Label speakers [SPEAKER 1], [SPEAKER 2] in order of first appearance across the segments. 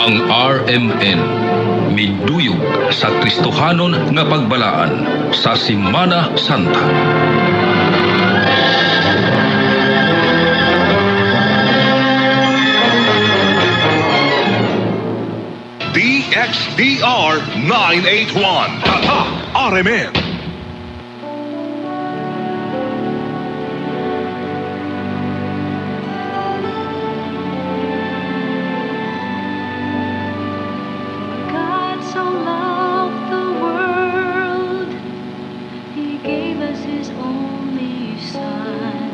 [SPEAKER 1] Ang RMN miduyog sa Kristohanon nga pagbalaan sa Semana Santa.
[SPEAKER 2] DXDR 981. Tatak RMN.
[SPEAKER 3] God so loved the world, He gave us His only Son,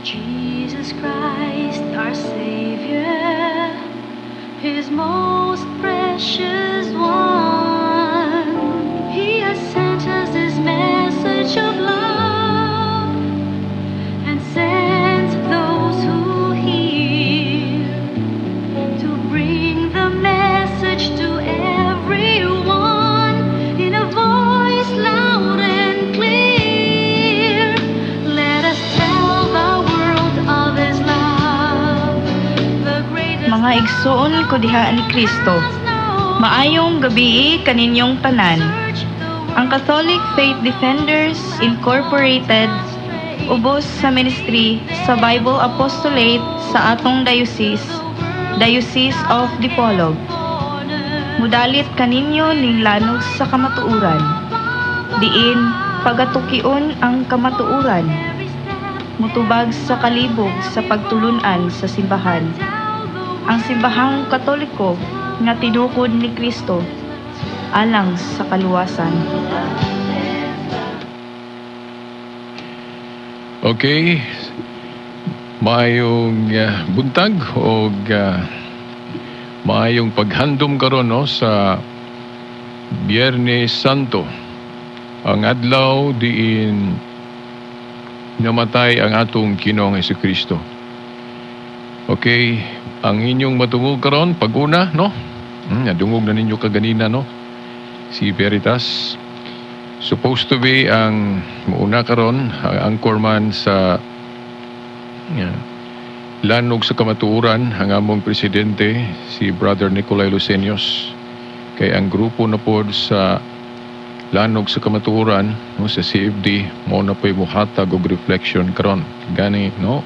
[SPEAKER 3] Jesus Christ, our Savior, His most precious one. He has sent us this message of love and sent those who hear to bring the message to everyone in a voice loud and clear. Let us tell the world of His love, the greatest
[SPEAKER 4] Mga igsuon ko diha ni Kristo. Maayong gabii kaninyong tanan. Ang Catholic Faith Defenders Incorporated ubos sa ministry sa Bible Apostolate sa atong diocese, Diocese of Dipolog. Mudalit kaninyo ning lanog sa kamatuoran. Diin pagatukion ang kamatuoran. Mutubag sa kalibog sa pagtulunan sa simbahan. Ang simbahang Katoliko nga tinukod ni Kristo alang sa kaluwasan.
[SPEAKER 5] Okay. Maayong buntag og maayong paghandom karon, no, sa Biyernes Santo. Ang adlaw diin namatay ang atong Ginoong Hesukristo. Okay, ang inyong matungog karon pag-una, no? Nadungog na ninyo kaganina, no? Si Veritas supposed to be ang muuna karon, ang anchorman sa, yeah, Lanog sa Kamatuoran, ang among presidente si Brother Nicolay Lucenios. Kay ang grupo na pod sa Lanog sa Kamatuoran, no, sa CFD, mao na po'y muhatag og reflection karon. Gani, no,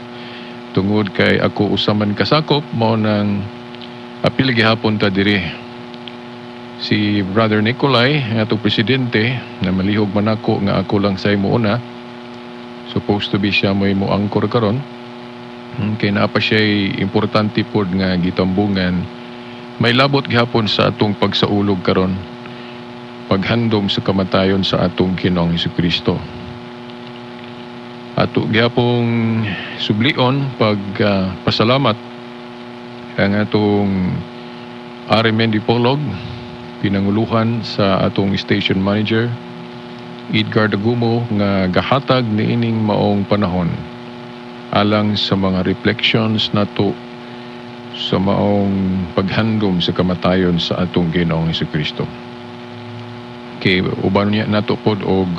[SPEAKER 5] tungod kay ako usaman kasakop, mao nang apil gihapon ta diri. Si Brother Nicolay, ang atong presidente, na malihog man ako nga ako lang sa imo una. Supposed to be siya mo imo angkor karon. Kay naa pa siya'y importante pod nga gitambungan. May labot gihapon sa atong pagsaulog karon, paghandom sa kamatayon sa atong Ginoong Hesukristo. Ato gihapong sublion pag pasalamat ang atong RMN Dipolog, pinanguluhan sa atong station manager Edgar Dagumo, nga gahatag niining maong panahon alang sa mga reflections nato sa maong paghandom sa kamatayon sa atong Ginoong Hesukristo. Kay uban niya nato pod og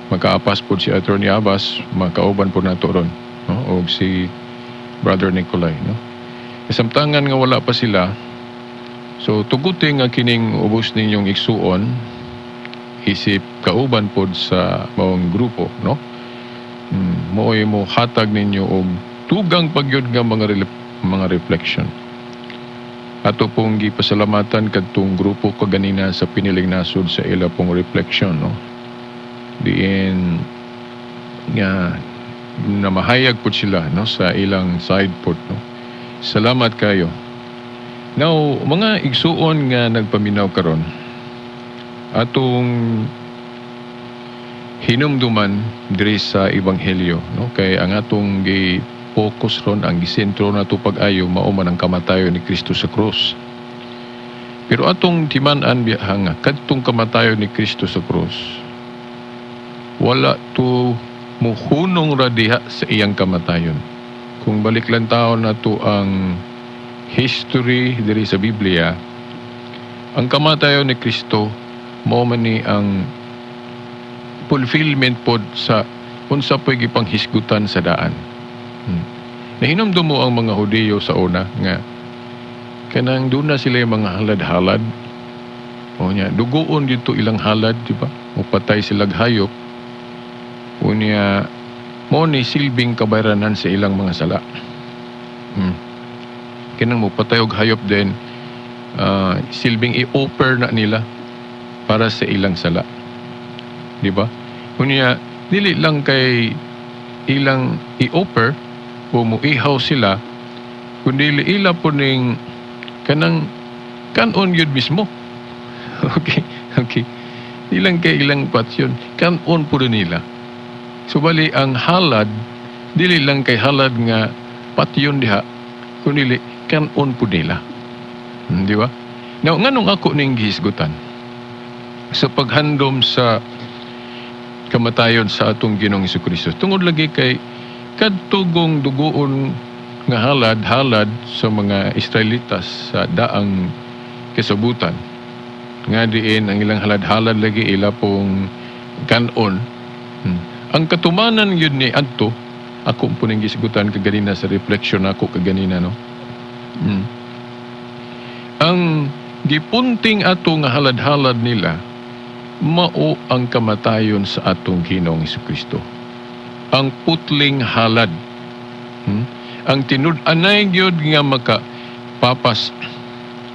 [SPEAKER 5] makaapas pod si Attorney Abbas, makauban pod nato ron, no, og si Brother Nicolay, no. Kasamtangan nga wala pa sila, so tuguti nga kining ubos ninyong igsuon isip kauban pod sa maong grupo, no. Mo'y mo hatag ninyo og tugang pagyud nga mga reflection. Ato pong gipasalamatan kadtong grupo kaganina sa piniling nasod sa ila pong reflection, no. Diin nga namahayag po sila, no, sa ilang side po, no. Salamat kayo. Now, mga igsuon nga nagpaminaw karon, atong hinumduman diri sa ebanghelyo, no, kay ang atong gi-focus ron, ang gisentro nato pag-ayo mao man ang kamatayon ni Kristo sa krus. Pero atong timan-an biya nga kadtong kamatayon ni Kristo sa krus, wala to muhunong ra diha sa iyang kamatayon. Kung balik lang taon nato ang history diri sa Biblia, ang kamatayon ni Kristo mao man ni ang fulfillment pod sa unsa po'y gipanghisgutan sa daan. Nahinomdum mo ang mga Hudiyo sa una nga Kanang doon na sila yung mga halad-halad. O niya, dugoon dito ilang halad, di ba? Mupatay sila hayop. O niya, mo ni silbing kabayranan sa ilang mga sala. Kanang mupatay og hayop din, silbing i-offer na nila para sa ilang sala. Di ba? Unya, dili lang kay ilang i-offer o muihaw sila, kundi ila po ning kanang kanon yun mismo. Okay. Ilang kay ilang patsyon, kanon po rin nila. Subali ang halad, dili lang kay halad nga patyon diha, kundi kanon po nila. Di ba? Now, nganong ako ning gihisgutan? Sa paghandom sa kamatayon sa atong Ginoong Kristo. Tungod lagi kay kadtugong dugoon nga halad-halad sa mga Israelitas sa daang kasabutan. Nga diin ang ilang halad-halad lagi ila pong kanon. Ang katumanan yun ni adto, ako po ning gisgutan kaganina sa reflection ako kaganina, no. Ang gipunting ato nga halad-halad nila mao ang kamatayon sa atong Ginoong Kristo. Ang putling halad. Ang tinud-anay gyud nga makapapas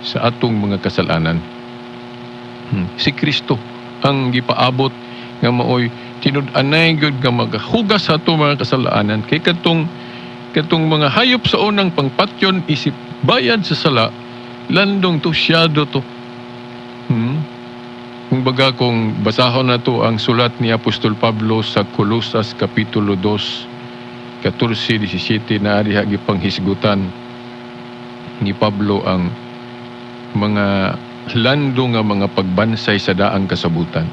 [SPEAKER 5] sa atong mga kasalanan. Si Kristo ang gipaabot nga maoy tinud-anay gyud nga makahugas sa atong mga kasalanan kay katong katong mga hayop sa unang pangpatyon isip bayad sa sala landong tusyado to. Kung baga kung basahon na to ang sulat ni Apostol Pablo sa Colosas Kapitulo 2, 14-17 na diha gipanghisgutan ni Pablo ang mga landong nga mga pagbansay sa daang kasabutan.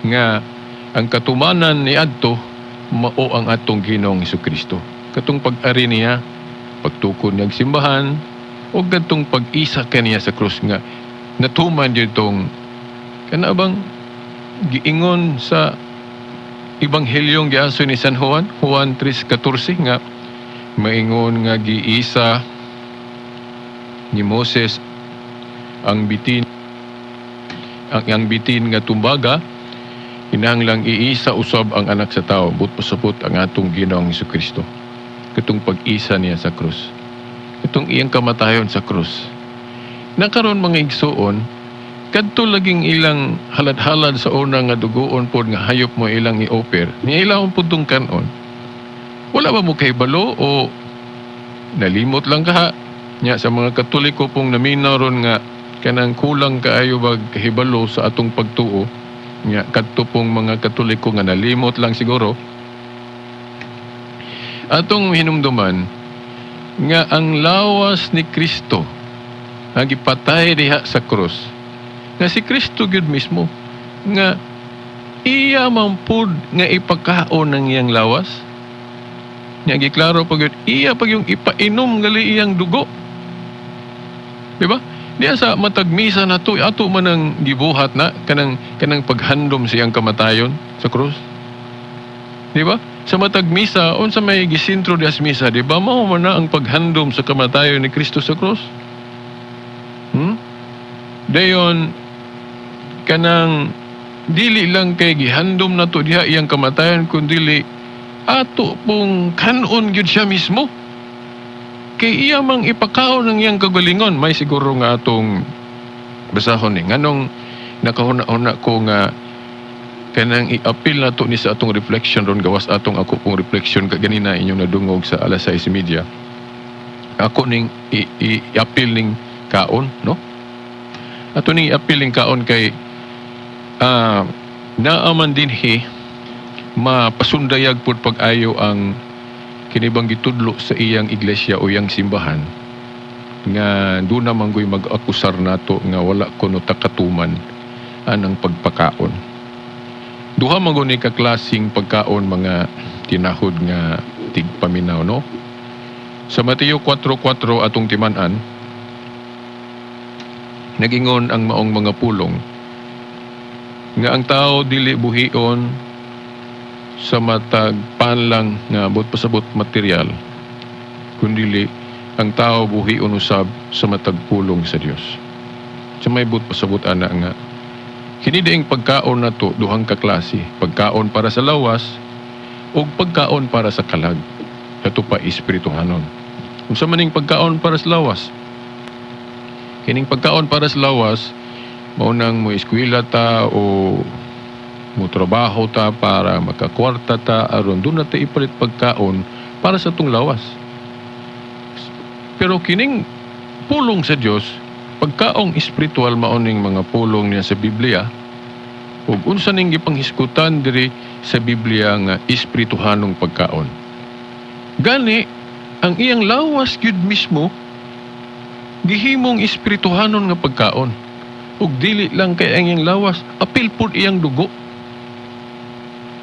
[SPEAKER 5] Nga ang katumanan ni adto mao ang atong Ginoong Kristo. Katong pag-ari niya, pagtukod niyang simbahan, o katong pag-isa kaniya sa krus nga natuman ditong kana bang giingon sa Ebanghelyong giaso ni San Juan, Juan 3:14 nga maingon nga giisa ni Moses ang bitin ang bitin nga tumbaga, kinahanglang iisa usab ang anak sa tao, but pasabot ang atong Ginoong Kristo. Katong pag-isa niya sa krus, katong iyang kamatayon sa krus. Nakaron, mga igsuon, kadto laging ilang halad-halad sa una nga dugoon pod nga hayop mo ilang i-offer ni ilang pud tong kanon. Wala ba mo kahibalo o nalimot lang kaha nya sa mga Katoliko pong naminaw ron nga kanang kulang kaayo bag kahibalo sa atong pagtuo nya, kadto pong mga Katoliko nga nalimot lang siguro, atong hinumduman nga ang lawas ni Kristo ang gipatay diha sa krus, nga si Kristo gyud mismo nga iya man pud nga ipakaon ng iyang lawas nya. Giklaro pa gyud, iya pa yung ipainom gali iyang dugo, di ba? Diya sa matag misa na to, ato man ang gibuhat na kanang kanang paghandom sa iyang kamatayon sa krus, di ba? Sa matag misa, unsa may gisintro diha sa misa, di ba? Mao man na ang paghandom sa kamatayon ni Kristo sa krus. Dayon kanang dili lang kay gihandom na to diha iyang kamatayon, kundi ato pong kanon gyud siya mismo kay iya mang ipakaon ang iyang kagalingon. May siguro nga atong basahon ni nganong nakahuna-huna ko nga kanang i-appeal na to ni sa atong reflection ron gawas atong ako pong reflection kaganina inyong nadungog sa alas 6:30. Ako ning i-appeal ning kaon, no? Ato ning i-appeal ning kaon kay naaman dinhi mapasundayag pud pag-ayo ang kinibang gitudlo sa iyang iglesia o iyang simbahan nga doon naman goy mag-akusar nato nga wala kuno ta katuman anang pagpakaon. Duha man gud ni ka klaseng pagkaon, mga tinahod nga tigpaminaw, no? Sa Mateo 4:4 atong timan-an, nagingon ang maong mga pulong nga ang tao dili buhion sa matag panlang nga abot pasabot material, kundili Ang tao buhion usab sa matag pulong sa Dios. Sa may buot pasabot ana nga kini diing pagkaon nato duhang ka klase, pagkaon para sa lawas ug pagkaon para sa kalag. Kato pa espirituhanon. Unsa man ning pagkaon para sa lawas? Kining pagkaon para sa lawas mao nang mo eskwela ta o mo trabaho ta para makakwarta ta aron duna ta ipalit pagkaon para sa atong lawas. Pero kining pulong sa Dios, pagkaong espiritual, mao ning mga pulong niya sa Biblia ug unsa ning gipanghisgutan diri sa Biblia nga espirituhanong pagkaon. Gani ang iyang lawas gyud mismo gihimong espirituhanon nga pagkaon. Ug dili lang kay ang iyang lawas, apil pud iyang dugo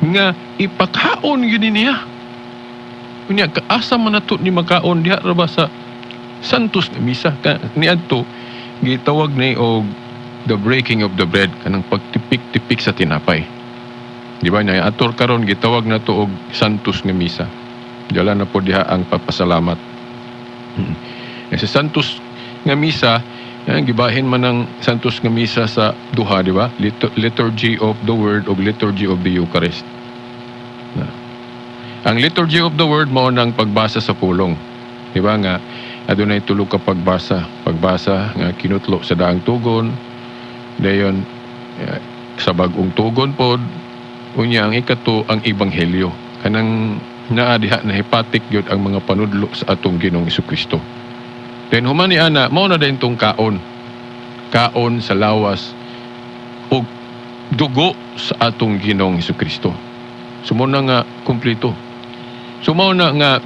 [SPEAKER 5] nga ipakaon gyud ni niya. Unya kaasa man nato ni makaon? Diha ra ba sa Santos nga Misa ka niadto gitawag ni og the breaking of the bread, kanang pagtipik-tipik sa tinapay. Di ba niya ator karon gitawag nato og Santos nga Misa. Dala na po diha ang pagpasalamat. Sa Santos nga Misa, yan, gibahin man ang Santos nga Misa sa duha, di ba? Liturgy of the Word o Liturgy of the Eucharist. Na. Ang Liturgy of the Word mao nang pagbasa sa pulong. Di ba nga adunay tulo ka pagbasa, pagbasa nga kinutlo sa Daang Tugon, dayon sa Bagong Tugon pod, unya ang ikato ang Ebanghelyo. Kanang naa diha na hipatik gyud ang mga panudlo sa atong Ginoong Kristo. Then human ni ana, mao na din tong kaon. Kaon sa lawas ug dugo sa atong Ginoong Kristo. So mao na nga kumpleto. So mao na nga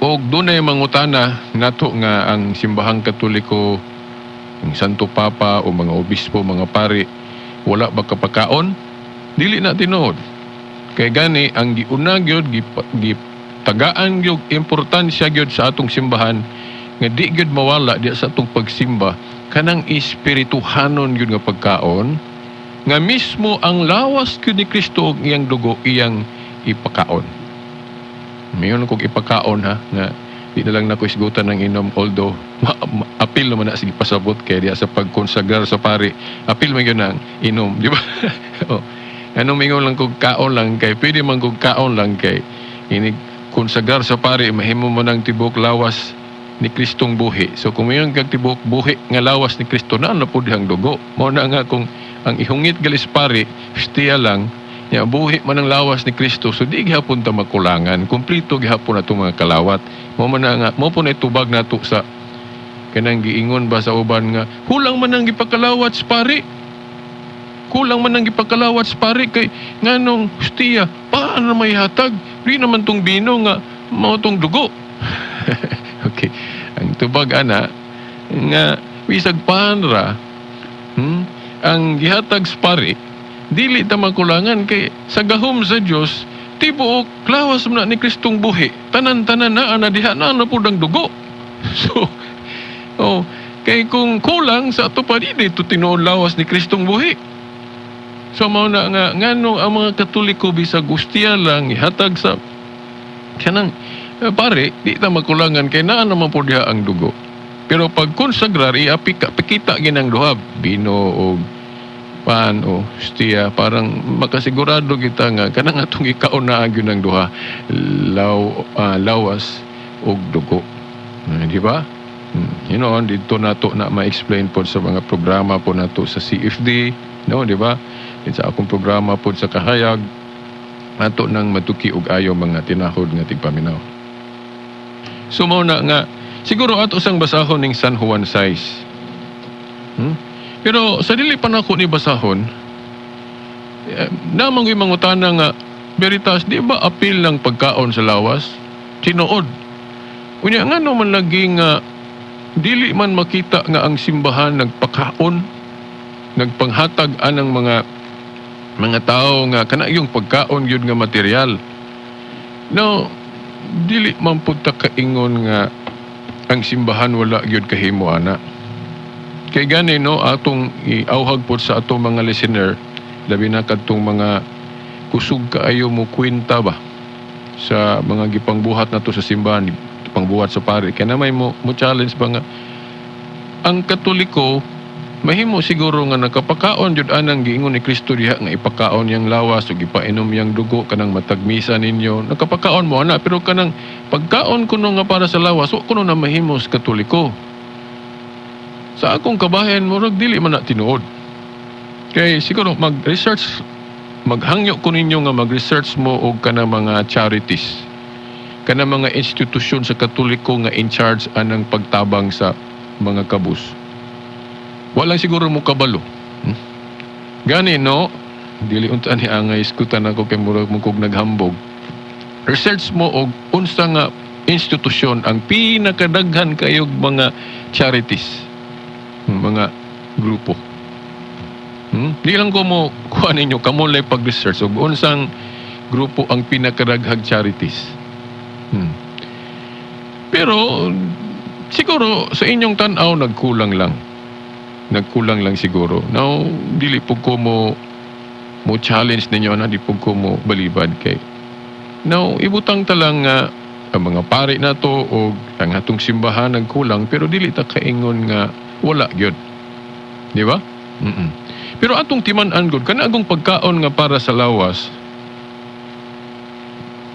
[SPEAKER 5] og dunay mangutana nato nga ang Simbahang Katoliko, ang Santo Papa o mga obispo, mga pari, wala ba kapakaon? Dili na tinuod. Kay gani ang giuna gyud gitagaan gyud importansya gyud sa atong simbahan nga di gyud mawala diya sa atong pagsimba kanang espirituhanon gyud nga pagkaon nga mismo ang lawas gyud ni Kristo ug iyang dugo iyang ipakaon. Mayon kog ipakaon ha, nga di na lang nako isgutan ng inom, although apil naman na, sige pasabot kay diya sa pagkonsagrar sa pari apil man gyud ang inom, di ba? Oh. Anong mingon lang kog kaon lang kay pwede man kog kaon lang kay inig konsagrar sa pari mahimo mo ng tibok lawas ni Kristong buhi. So kung mayon kag tibok buhi nga lawas ni Kristo, naa na pud dihang dugo. Mao na nga kung ang ihungit galis pari, hustiya lang, nya buhi man ang lawas ni Kristo, so di gihapon ta makulangan. Kumpleto gihapon atong mga kalawat. Mao man na nga, mao po na itubag nato sa kanang giingon ba sa uban nga kulang man ang gipakalawat sa pari. Kulang man ang gipakalawat sa pari kay nganong hustiya paano may hatag? Di naman tong bino nga mao tong dugo. Okay. Ang tubag ana nga bisag panra, ang gihatag sa pari dili ta makulangan kay sa gahom sa Dios tibuok lawas man na ni Kristong buhi, tanan-tanan naa na diha, naa na pud ang dugo. So oh, kay kung kulang sa ato pa, di ito tinuod lawas ni Kristong buhi. So mao na nga ngano ang mga Katoliko bisag hustiya lang ihatag sa kanang pare, di ta makulangan kay naa naman po diha ang dugo. Pero pag konsagrar, iapika pakita ginang duha, bino o pan o hustiya, parang makasigurado kita nga kanang atong ikaon na gyud ang duha, lawas ug dugo. Di ba? Dito nato na ma-explain po sa mga programa po nato sa CFD, no, di ba? Din sa akong programa po sa Kahayag, ato nang matuki og ayo mga tinahod nga tigpaminaw. So mao na nga siguro ato sang basahon ning San Juan 6. Pero sa dili pa nako ni basahon, namang ko'y mangutana nga, "Veritas, di ba apil ng pagkaon sa lawas?" Tinuod. Unya nga man lagi nga dili man makita nga ang simbahan nagpakaon, nagpanghatag anang mga tao nga kana yung pagkaon gyud nga material. No, dili man pud ta kaingon nga ang simbahan wala gyud kahimo ana. Kay gani no atong iauhag pod sa atong mga listener, labi na kadtong mga kusog kaayo mo kwenta ba sa mga gipangbuhat nato sa simbahan. Pangbuhat sa pare kay na may mo challenge ba nga ang Katoliko mahimo siguro nga nakapakaon jud anang giingon ni Kristo diha nga ipakaon yang lawas ug ipainom yang dugo kanang matag misa ninyo, nakapakaon mo ana, pero kanang pagkaon kuno nga para sa lawas, wa kuno na mahimo sa Katoliko. Sa akong kabahin, murag dili man na tinuod. Kay siguro mag-research, maghangyo ko ninyo nga mag-research mo og kanang mga charities, kanang mga institusyon sa Katoliko nga in charge anang pagtabang sa mga kabus. Walang siguro mo kabalo. Gani no, dili unta ni angay iskutan ako kay murag mo kog naghambog. Research mo og unsa nga institusyon ang pinakadaghan kayog mga charities, mga grupo. Di lang ko mo kuha ninyo, kamo lay pag-research og unsang grupo ang pinakadaghang charities. Pero siguro sa inyong tan-aw nagkulang lang. Nagkulang lang siguro. Now, dili po ko mo challenge ninyo na di po ko mo balibad kay. Now, ibutang ta lang nga ang mga pari nato o ang atong simbahan nagkulang, pero dili ta kaingon nga wala gyud. Di ba? Pero atong timan-an gud kana agong pagkaon nga para sa lawas.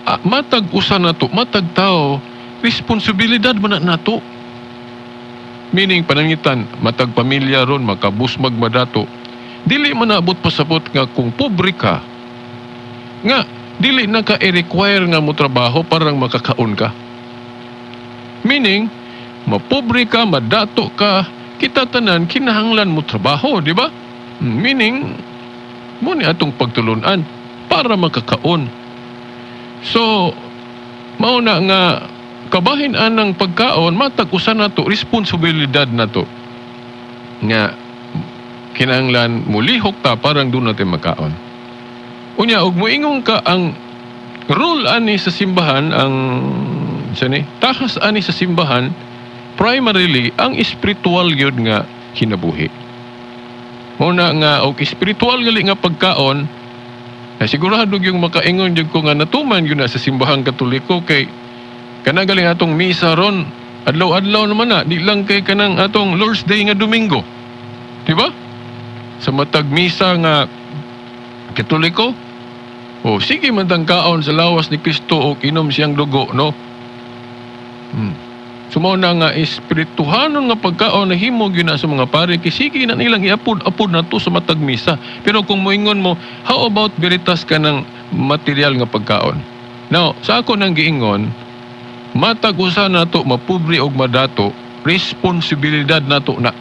[SPEAKER 5] Ah, matag usa nato, matag tao, responsibilidad man na nato. Meaning panangitan, matag pamilya ron makabus magmadato. Dili man naabot pasabot nga kung pobre ka nga dili na ka i-require nga mo trabaho parang makakaon ka. Meaning, mapobre ka, madato ka, kita tanan kinahanglan mo trabaho, di ba? Meaning, mo ni atong pagtulunan para makakaon. So, mao na nga kabahin anang pagkaon, matag usa nato responsibilidad nato nga kinahanglan mulihok ta parang doon natin makaon. Unya og moingon ka ang role ani sa simbahan, ang sa ni tahas ani sa simbahan, primarily ang espiritual gyud nga kinabuhi. Mao na nga og espiritual gali nga pagkaon na sigurado yung makaingon gyud ko nga natuman gyud na sa Simbahang Katoliko kay kana galing atong misa ron adlaw-adlaw naman na, di lang kay kanang atong Lord's Day nga Domingo, di ba? Sa matag misa nga Katoliko, oh, sige man tang kaon sa lawas ni Kristo o inom siyang dugo, no? So mao na nga espirituhanon nga pagkaon nahimo gyud na sa mga pare kay sige na nilang iapod-apod na to sa matag misa. Pero kung moingon mo, how about veritas ka ng material nga pagkaon? Now, sa ako nang giingon, matag usa nato, mapobre og madato, responsibilidad nato na.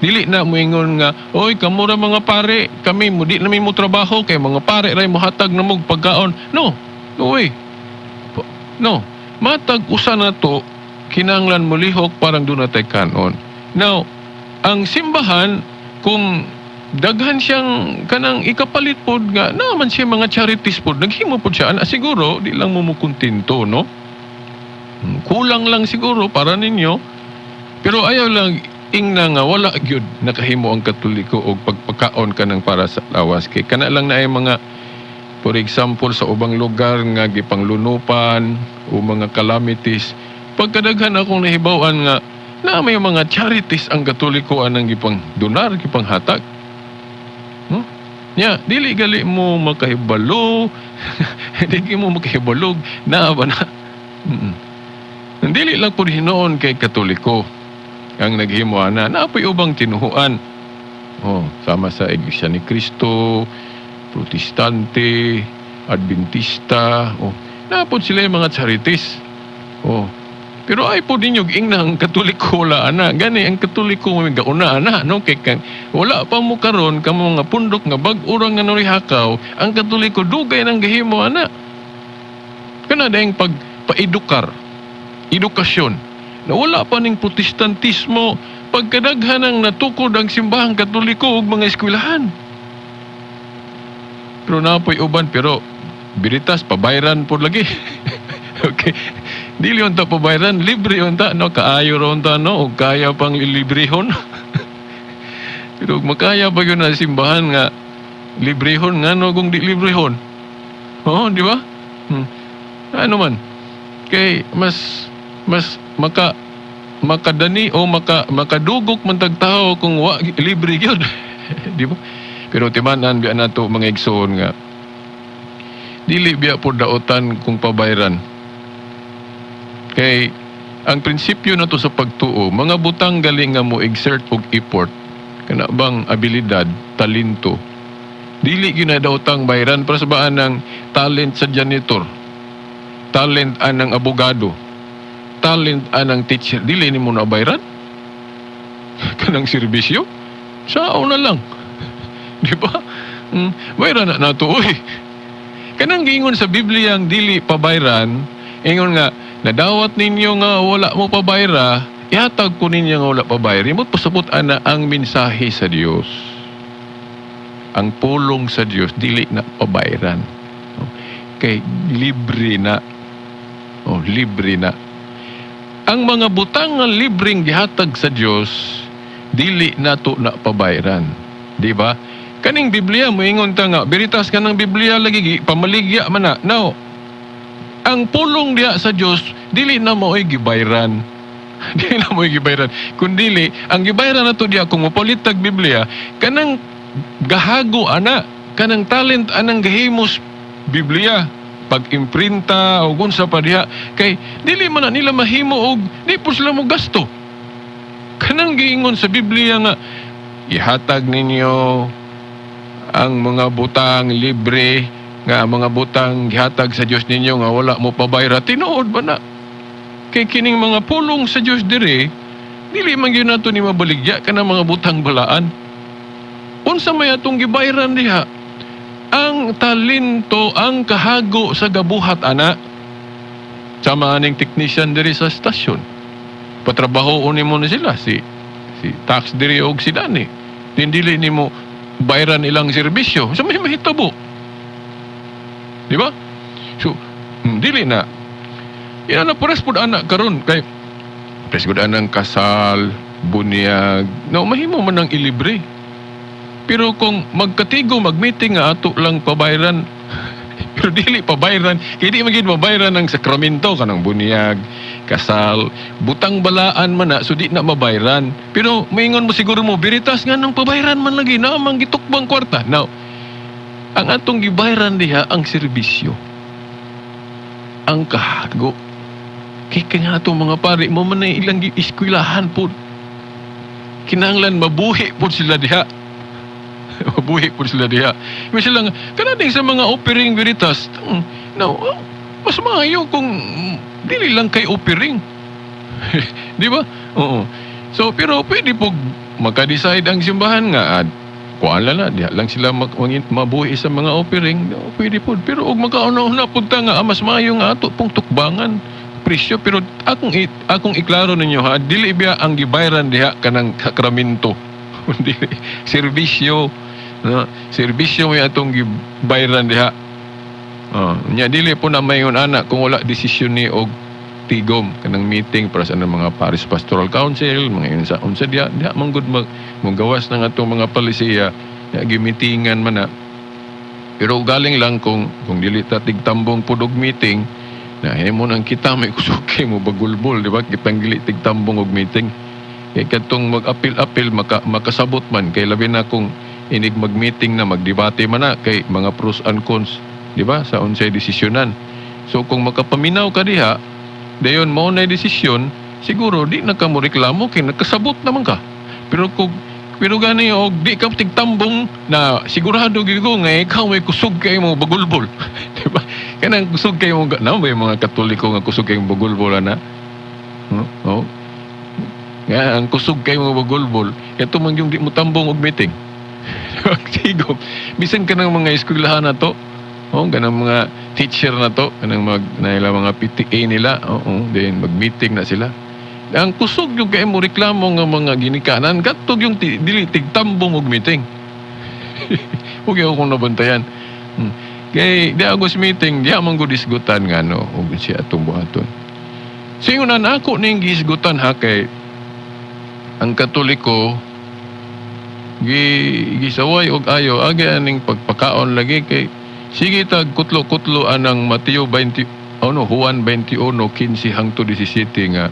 [SPEAKER 5] Dili na moingon nga, "Oy, kamo ra mga pare, kami mo di namin mo trabaho kay mga pare ray mohatag na mog pagkaon." No. No way. No. Matag usa nato kinahanglan molihok parang doon natay kanon. Now, ang simbahan, kung daghan siyang kanang ikapalit pod nga naman siya mga charities pod, naghimo pod siya ana, siguro di lang mo kontento, no? Kulang lang siguro para ninyo, pero ayaw lang ingna nga wala gyud nakahimo ang Katoliko og pagpakaon kanang para sa lawas kay kana lang na ay mga, for example, sa ubang lugar nga gipanglunupan o mga calamities, pagkadaghan akong nahibaw-an nga na may mga charities ang Katoliko anang gipang donar, gipanghatag, no? Nya dili gali mo makahibalo, dili mo makahibalog na ba na. Dili lang pud hinuon kay Katoliko ang naghimo ana, naapoy ubang tinuhuan. Oh, sama sa Iglesia ni Cristo, Protestante, Adventista, oh, napod sila yung mga charities. Oh. Pero ay po ninyo ingna ang Katoliko wala ana. Gani ang Katoliko may gauna ana, no, kay kan wala pa mo karon kamo nga pundok nga bag-o ra nga hakaw, ang Katoliko dugay nang gihimo ana. Kana dayeng pag paedukar, edukasyon. Na wala pa ning Protestantismo, pagkadaghan ang natukod ang Simbahang Katoliko ug mga eskwelahan. Pero napoy uban, pero biritas pabayran pod lagi. Okay. Dili unta pabayran, libre unta, no, kaayo ra unta, no, og kaya pang lilibrehon. Pero ug makaya pa yun na simbahan nga librehon, nga no kung di librehon? Oo, di ba? Ano man? Kay mas Mas makadani o makadugok man tag tao kung wa libre gyud, di ba? Pero timan-an biya nato, mga igsoon, nga dili biya po daotan kung pabayran. Kay ang prinsipyo nato sa pagtuo, mga butang galing nga mo exert og effort, kana bang abilidad, talento, dili gyud na daotang bayran. Para sa baan ng talent sa janitor, talent anang abogado, talent anang teacher, dili nimo na bayran kanang serbisyo sa na lang, di ba? Bayran na nato oy. Kanang giingon sa Biblia ang dili pabayran, ingon nga nadawat ninyo nga wala mo pabayra, ihatag ko ninyo nga wala pabayra. Imot pasabot ana ang mensahe sa Dios. Ang pulong sa Dios dili na pabayran. No? Kay libre na. Oh, libre na. Ang mga butang nga libreng gihatag sa Dios, dili nato na pabayran. Di ba? Kaning Biblia, moingon ta nga beritas ka ng Biblia lagi gi pamaligya man na. Now, ang pulong diha sa Dios dili na mao'y gibayran. Dili na mo'y gibayran. Kun dili, ang gibayran nato diha kung mopalit tag Biblia, kanang gahago ana, kanang talent anang gahimos Biblia, pag-imprinta o unsa pa diha, kay dili man na nila mahimo og di po sila mo gasto. Kanang giingon sa Biblia nga ihatag ninyo ang mga butang libre, nga ang mga butang gihatag sa Dios ninyo nga wala mo pabayra, tinuod ba na? Kay kining mga pulong sa Dios dire, dili man gyud nato ni mabaligya kanang mga butang balaan. Unsa may atong gibayran diha? Ang talento, ang kahago sa gabuhat ana. Sama aning technician diri sa stasyon, patrabaho mo na sila, si tax diri og si Dani. Dili nimo bayran ilang serbisyo sa may mahitabo, di ba? So dili na ina na pares pud ana karon, kay pares gud anang kasal, bunyag, no, mahimo man ang ilibre. Pero kung magkatigo magmeeting nga ato lang pabayran, pero dili pabayran, kay di man gyud mabayran ang sakramento, kanang bunyag, kasal, butang balaan man na, so di na mabayran. Pero maingon mo siguro mo, beritas nga nang pabayran man lagi, na mang gitukbang kwarta. Now, ang atong gibayran diha ang serbisyo. Ang kahago. Kay kay nga atong mga pari mo man na ilang eskwelahan po. Kinahanglan mabuhi po sila diha. Mabuhi po sila diha. May sila nga, kanading sa mga offering, veritas, no, oh, mas maayo kung dili lang kay offering. Di ba? Oo. So, pero pwede po maka-decide ang simbahan nga, kuan lang na, diha lang sila mabuhi sa mga offering, no, pwede po. Pero og makauna-una punta nga, mas maayo nga ato pong tukbangan presyo. Pero akong iklaro ninyo ha, dili biya ang gibayran diha kanang sakramento. Dili serbisyo, no? Serbisyo may atong gibayran diha. Oh, nya dili po na mayon ana kung wala desisyon ni og tigom, kanang meeting para sa anong mga Parish Pastoral Council, mga unsa unsa diha diha man gud mag mogawas ng atong mga palisiya ya, gimitingan man na. Pero galing lang kung dili ta tigtambong pud og meeting na himo nang kita may kusog kay mo bagulbol, di ba? Kitang dili tigtambong og meeting, kay kadtong mag-apil-apil makasabot man, kay labi na kung inig mag-meeting na magdebate man na, kay mga pros and cons, di ba, sa unsay desisyonan. So kung makapaminaw ka diha, dayon mao na desisyon, siguro di na ka mo reklamo kay nakasabot naman ka. Pero gani og di ka tigtambong na, sigurado gyud ko nga ikaw may kusog kay mo bagulbol, di ba? Kanang kusog kay mo na may mga Katoliko nga kusog kay mo bagulbol ana. Oh. Nga ang kusog kay mo bagulbol, kato man yung di mo tambong og meeting. Tigom. Bisan ka ng mga eskwelahan na to, oh, kanang mga teacher na to, kanang mag na mga PTA nila, oo, then mag-meeting na sila. Ang kusog yung kay mo reklamo nga mga ginikanan, katog yung dili tigtambong og meeting. Huwag akong nabantayan. Kay di agos meeting, di man gud isgutan nga no, ug siya atong buhaton. So ingon na ako ning giisgutan ha, kay ang Katoliko gi gisaway og ayo agi aning pagpakaon lagi, kay sige tag kutlo-kutlo anang Mateo 20. Ano, Juan 21:15 hangtod 17 nga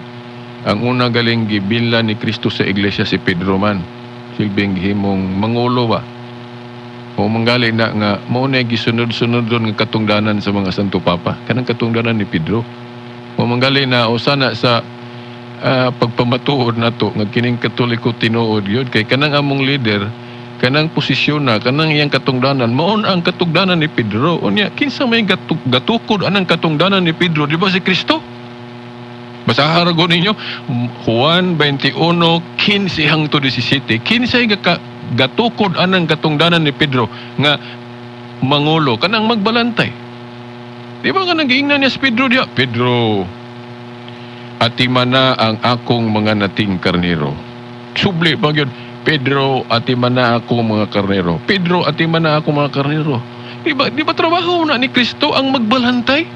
[SPEAKER 5] ang una galing gibinlan ni Kristo sa iglesia si Pedro man. Silbing gihimong mangulo ba. O manggali na nga mao na gisunod-sunod ron nga katungdanan sa mga Santo Papa. Kanang katungdanan ni Pedro. O manggali na o sana sa pagpamatuod nato nga kining Katoliko tinuod yun kay kanang among leader, kanang posisyon na kanang iyang katungdanan mao ang katungdanan ni Pedro. Unya, kinsa may gatukod anang katungdanan ni Pedro? Di ba si Kristo? Basahan ra ninyo Juan 21:15 hangtod 17. Kinsay gatukod anang katungdanan ni Pedro nga mangulo, kanang magbalantay? Di ba nga giingnan niya si Pedro diya, "Pedro, atimana ang akong mga nating karnero"? Subli pa gyud, "Pedro, atimana akong mga karnero. Pedro, atimana akong mga karnero." Di ba trabaho na ni Kristo ang magbalantay?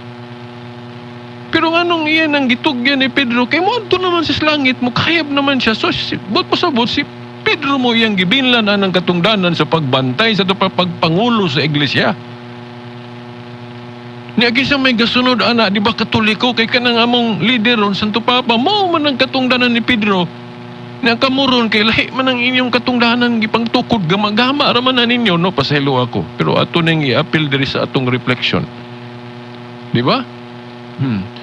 [SPEAKER 5] Pero nganong iyan ang gitugyan ni Pedro? Kay mo naman sa langit, mo kayab naman siya. So, but pasabot, si Pedro mo iyang gibinlan ang katungdanan sa pagbantay sa pagpangulo sa iglesia. Niya kinsa may gasunod ana, di ba Katoliko? Kay kanang among leader ron, Santo Papa, mao man ang katungdanan ni Pedro. Nya kamo ron kay lahi man ang inyong katungdanan gipangtukod, gama-gama ra man na ninyo, no? Pasaylo ako. Pero ato nang i-appeal diri sa atong reflection. Di ba?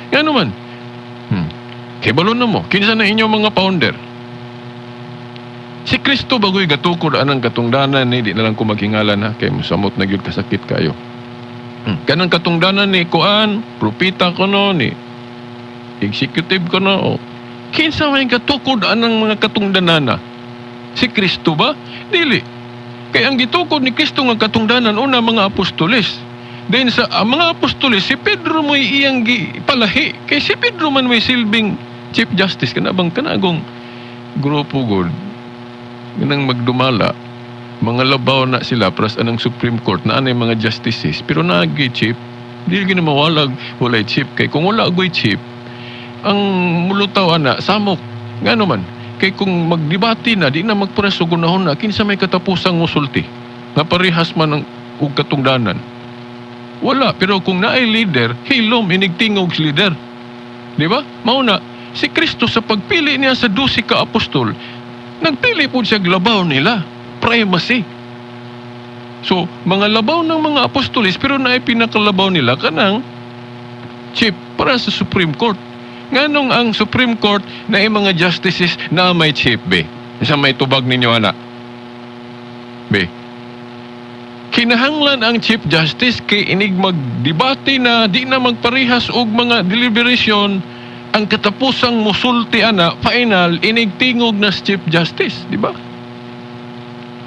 [SPEAKER 5] Ngano man? Kibalo na mo kinsa na inyong mga founder. Si Kristo bagoy gatukod anang katungdanan ni, di na lang ko maghingalan ha, kay musamot na gyud, kasakit kayo. Kanang katungdanan ni kuan, propita kono ni executive kono o kinsa may gatukod anang mga katungdanana? Si Kristo ba? Dili. Kay ang gitukod ni Kristo nga katungdanan una, mga apostoles. Then sa ang mga apostoles, si Pedro mo'y iyang gipalahi. Kay si Pedro man may silbing chief justice. Kana bang kanagong grupo god nang magdumala, mga labaw na sila pras anang Supreme Court na anay mga justices, pero naagi chief. Dili gyud mawalag walay chief, kay kung wala agoy chief, ang mulutaw ana samok. Ngano man? Kay kung magdebate na, di na magpares og gunahon na, kinsa may katapusang musulti nga parehas man ang og katungdanan? Wala. Pero kung naay leader, hilom inigtingog si leader, di ba? Mao na si Kristo, sa pagpili niya sa 12 ka apostol, nagpili po siya labaw nila, primacy. So mga labaw ng mga apostolis, pero naay pinakalabaw nila, kanang chief para sa Supreme Court. Nganong ang Supreme Court na mga justices na may chief be? Sa may tubag ninyo ana be? Kinahanglan ang chief justice kay inig magdebate na, di na magparehas og mga deliberation, ang katapusang musulti ana, final, inig tingog na sa chief justice, di ba?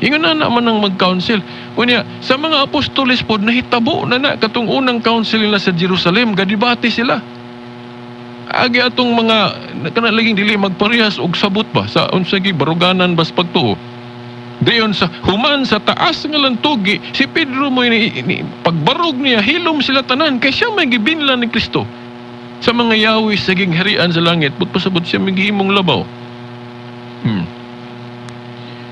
[SPEAKER 5] Ingon na naman ang mag-council. Unya, sa mga apostoles pod nahitabo na na katong unang council nila sa Jerusalem, gadebate sila. Agi atong mga kana laging dili magparehas og sabot ba sa unsa gi baruganan bas pagtuo. Dayon sa human sa taas nga lantugi, si Pedro mo ni, pagbarog niya, hilom sila tanan kay siya may gibinlan ni Kristo sa mga yawi sa gingharian sa langit, but pasabot siya may gihimong labaw.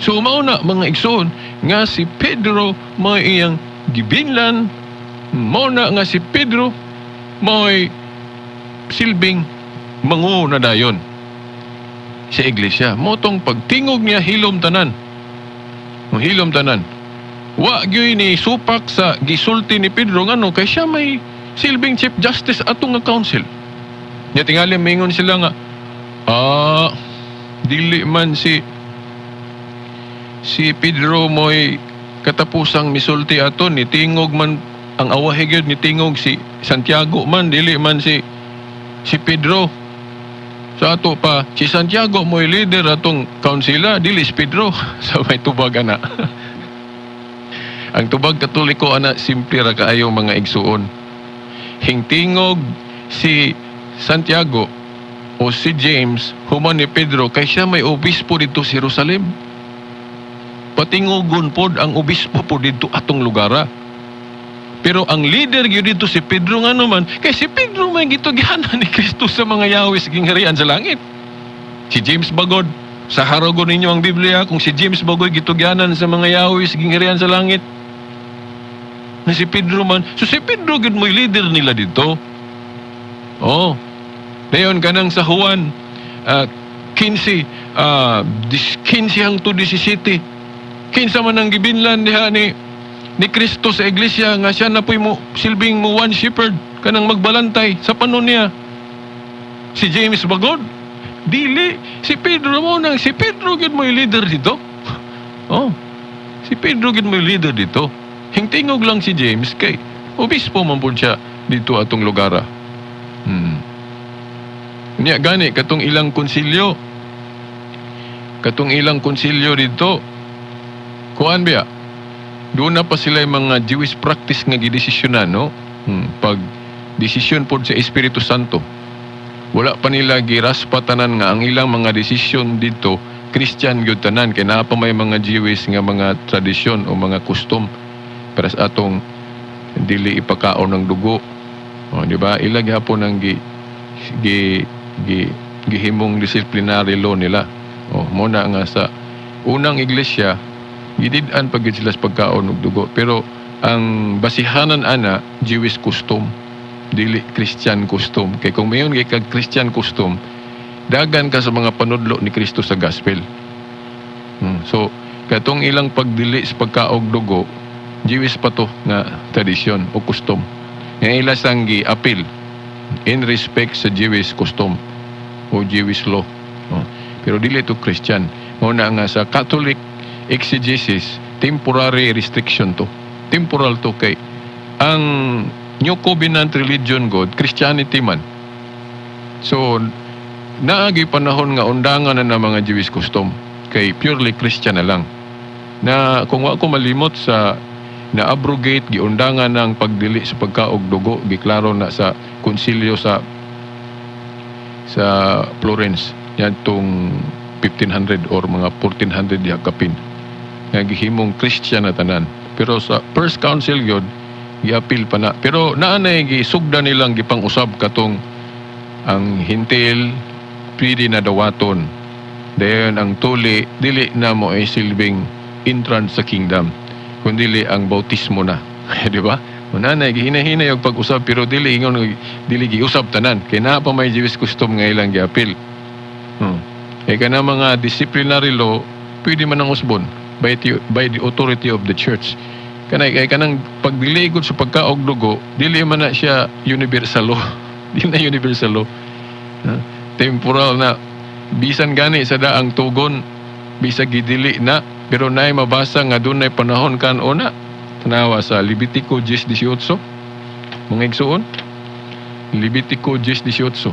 [SPEAKER 5] So mao na, mga igsoon, nga si Pedro may iyang gibinlan, mao na nga si Pedro may silbing manguna dayon sa iglesia. Mao tong pagtingog niya, hilom tanan. Hilom tanan. Wa gyud ni supak sa gisulti ni Pedro. Ngano? Kay siya may silbing chief justice atong nga council. Nya tingali mingon sila nga dili man si Pedro mo'y katapusang misulti ato, ni tingog man ang awahi gyud, ni tingog si Santiago man, dili man si Pedro. Sa ato pa, si Santiago mo'y leader atong councila, dili si Pedro. Sa may tubag ana? Ang tubag Katoliko ana, simple ra kaayo, mga igsuon. Hingtingog si Santiago o si James human ni Pedro kay siya may obispo dito sa Jerusalem. Patingogon pod ang obispo po dito atong lugara. Pero ang leader gyud dito si Pedro. Nga naman? Kay si Pedro may gitugyanan ni Kristo sa mga yawis gingharian sa langit. Si James Bagod, sa harogon ninyo ang Biblia kung si James Bagoy gitugyanan sa mga yawis gingharian sa langit. Na si Pedro man, so si Pedro gyud mo'y leader nila dito. Oh. Dayon kanang sa Juan 15, 15 hangtod 17. Kinsa man ang gibinlan diha ni Kristo sa iglesia nga siya na po'y mo silbing mo one shepherd, kanang magbalantay sa panon niya? Si James ba gud? Dili, si Pedro mo nang si Pedro gyud mo'y leader dito. Oh. Si Pedro gyud mo'y leader dito. Hingtingog lang si James kay obispo man pud siya dito atong lugar. Niya gani katong ilang konsilyo dito, kuan biya, doon na pa sila yung mga Jewish practice nga gidesisyonan, no? Pag desisyon pod sa Espiritu Santo, wala pa nila giraspa tanan nga ang ilang mga desisyon dito Christian gyud tanan, kay naa pa may mga Jewish nga mga tradisyon o mga custom para sa atong dili ipakaon ng dugo. O, di ba? Ila gihapon ang gi, gi, gi, gihimong disciplinary law nila. O, mo na nga sa unang iglesia, gidid-an pag sila sa pagkaon og dugo. Pero ang basihanan ana, Jewish custom, dili Christian custom. Kay kung mayon kay kag Christian custom, dagan ka sa mga panudlo ni Kristo sa gospel. So, katong ilang pagdili sa pagkaog dugo, Jewish pa to nga tradisyon o custom. Nga ila sang gi-appeal in respect sa Jewish custom o Jewish law. Oh. Pero dili to Christian. Mao na nga sa Catholic exegesis, temporary restriction to. Temporal to kay ang New Covenant religion God, Christianity man. So, naagi panahon nga undangan na ng mga Jewish custom kay purely Christian na lang. Na kung wa ko malimot sa na-abrogate, giundangan ng pagdili sa pagkaog dugo, giklaro na sa konsilyo sa Florence yadtong 1500 or mga 1400 diha kapin nga gihimong Christian na tanan. Pero sa first council gyud, giapil pa na, pero naa nay gisugda nilang gipang-usab katong ang hintil pwede na dawaton, dayon ang tuli dili na mo ay silbing entrance sa kingdom kundi ang bautismo na, di ba? Una na gihinay-hinay og pag-usab, pero dili ingon dili giusab tanan kay naa pa may Jewish custom nga ilang giapil. Kay kana mga disciplinary law pwede man ang usbon by the authority of the church. Kanay kay kanang pagdili sa pagkaog dugo, dili man na siya universal law, dili na universal law. Ha? Temporal na. Bisan gani sa daang tugon, bisag gidili na, pero naay mabasa nga dunay panahon kan una. Tanawa sa Levitico 10:18. Mga igsuon, Levitico 10:18.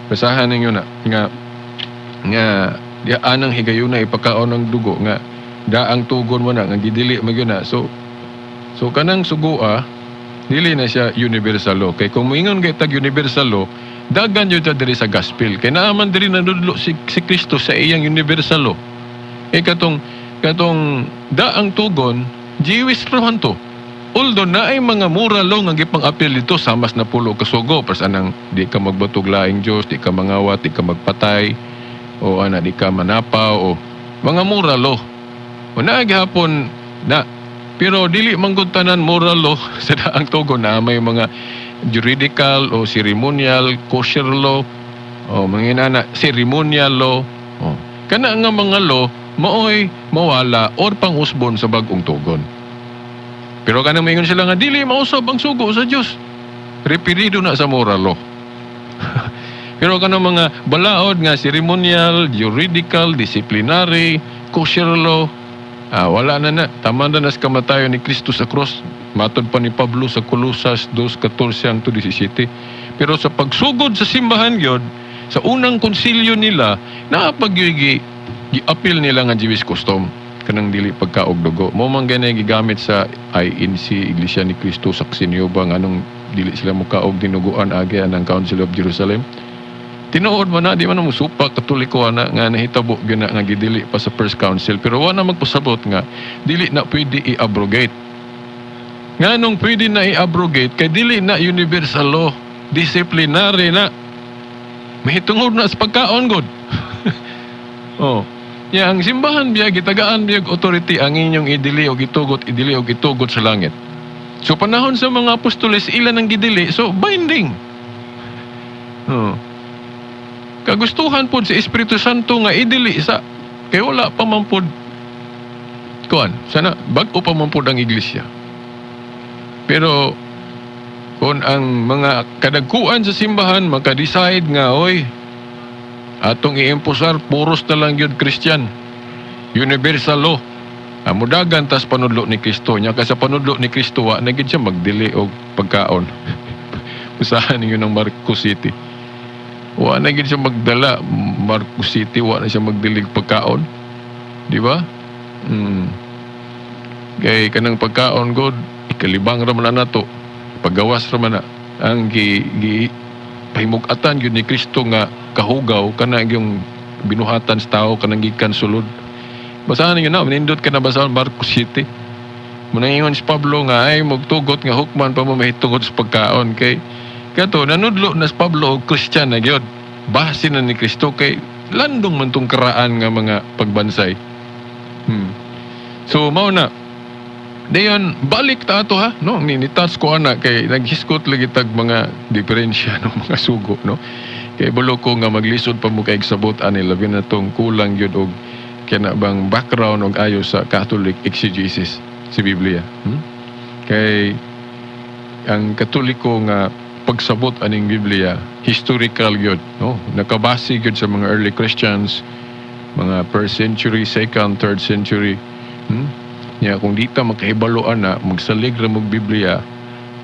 [SPEAKER 5] Basahan ninyo na nga nga di anang higayuna ipakaon ng dugo nga daang tugon mo na nga gidili man gyud na. So kanang sugua, dili na siya universal law, kay kung moingon kay tag universal law, dagan jud ta diri sa gospel kay naa man diri nanudlo si Kristo sa iyang universal law. Eh katong daang tugon, Jewish law to. Although naay mga moral law nga gipang-appeal dito sama sa napulo ka sugo, pas anang di ka magbatog laing Dios, di ka mangawat, di ka magpatay o ana, di ka manapaw o mga moral law. O naa gihapon na, pero dili man gud tanan moral law sa daang tugon na may mga juridical o ceremonial, kosher law o mga inana, ceremonial law. O kana nga mga law maoy mawala or pangusbon sa bag-ong tugon. Pero kanang maingon sila nga dili mausab ang sugo sa Dios, referido na sa moral law. Pero kanang mga balaod nga ceremonial, juridical, disciplinary, kosher law, wala na na. Tama na nas kamatayon ni Kristo sa cross. Matod pa ni Pablo sa Colosas 2:14 hangtod 17. Pero sa pagsugod sa simbahan gyud, sa unang konsilyo nila, naapag gi-appeal nila nga Jewish custom kanang dili pagkaog dugo. Mo man gani gigamit sa INC, Iglesia ni Cristo, saksi niyo ba nganong dili sila mukaog dinuguan agi ang Council of Jerusalem? Tinuod man na, di man mo supak Katoliko ana nga nahitabo gyud na nga gidili pa sa first council, pero wa na magpasabot nga dili na pwede i-abrogate. Nganong pwede na i-abrogate? Kay dili na universal law, disciplinary na. Mahitungod na sa pagkaon god. Oh. Ya, ang simbahan biya gitagaan biya og authority ang inyong idili og itugot, idili og itugot sa langit. So panahon sa mga apostoles, ila nang gidili, so binding. Oh. Kagustuhan pod sa Espiritu Santo nga idili sa kay wala pa man pod kuan sana, bag-o pa man pod ang iglesia. Pero kung ang mga kadagkuan sa simbahan maka-decide nga, "Oy, atong iimposar, puros na lang yun Christian, universal law, mudagan tas panudlo ni Kristo," nya ka sa panudlo ni Kristo wa na gid siya magdili og pagkaon. Usahan ninyo ng Marcos City, wa na gid siya magdala. Marcos City, wa na siya magdilig pagkaon, di ba? Kay kanang pagkaon god, ikalibang ra man na nato, paggawas ra man na. Ang gi, gi pahimug-atan gyud ni Kristo nga kahugaw kana yung binuhatan sa tao, kanang gikan sulod. Basahan ninyo na, nindot ka na basahan Marcos City. Munang si Pablo nga ay magtugot nga hukman pa mo mahitungod sa pagkaon kay kato nanudlo na si Pablo og Christian na gyud. Base na ni Kristo kay landong man tong karaan nga mga pagbansay. So mao na. Dayon balik ta ato ha, no, ni touch ko ana kay naghisgot lagi tag mga diferensya no mga sugo, no. Kay bulo ko nga maglisod pa mo kay sabot ani, labi na tong kulang gyud og kana bang background og ayo sa Catholic exegesis si Biblia. Kay ang Katoliko nga pagsabot aning Biblia, historical gyud, no, nakabase gyud sa mga early Christians, mga first century, second, third century. Nya kung di ta makahibaloan na magsalig ra mog Biblia,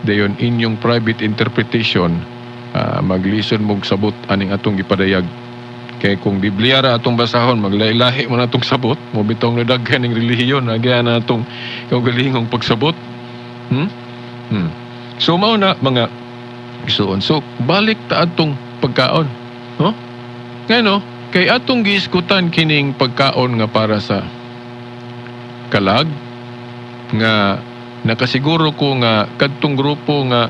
[SPEAKER 5] dayon inyong private interpretation, maglisod mog sabot aning atong gipadayag. Kay kung Biblia ra atong basahon, maglahi-lahi man atong sabot mo bitong nadaghan ning relihiyon nagyan na atong kaugalingong pagsabot. So mao na, mga igsoon. So balik ta atong pagkaon, no? Ngano kay atong giiskutan kining pagkaon nga para sa kalag, nga nakasiguro ko nga kadtong grupo nga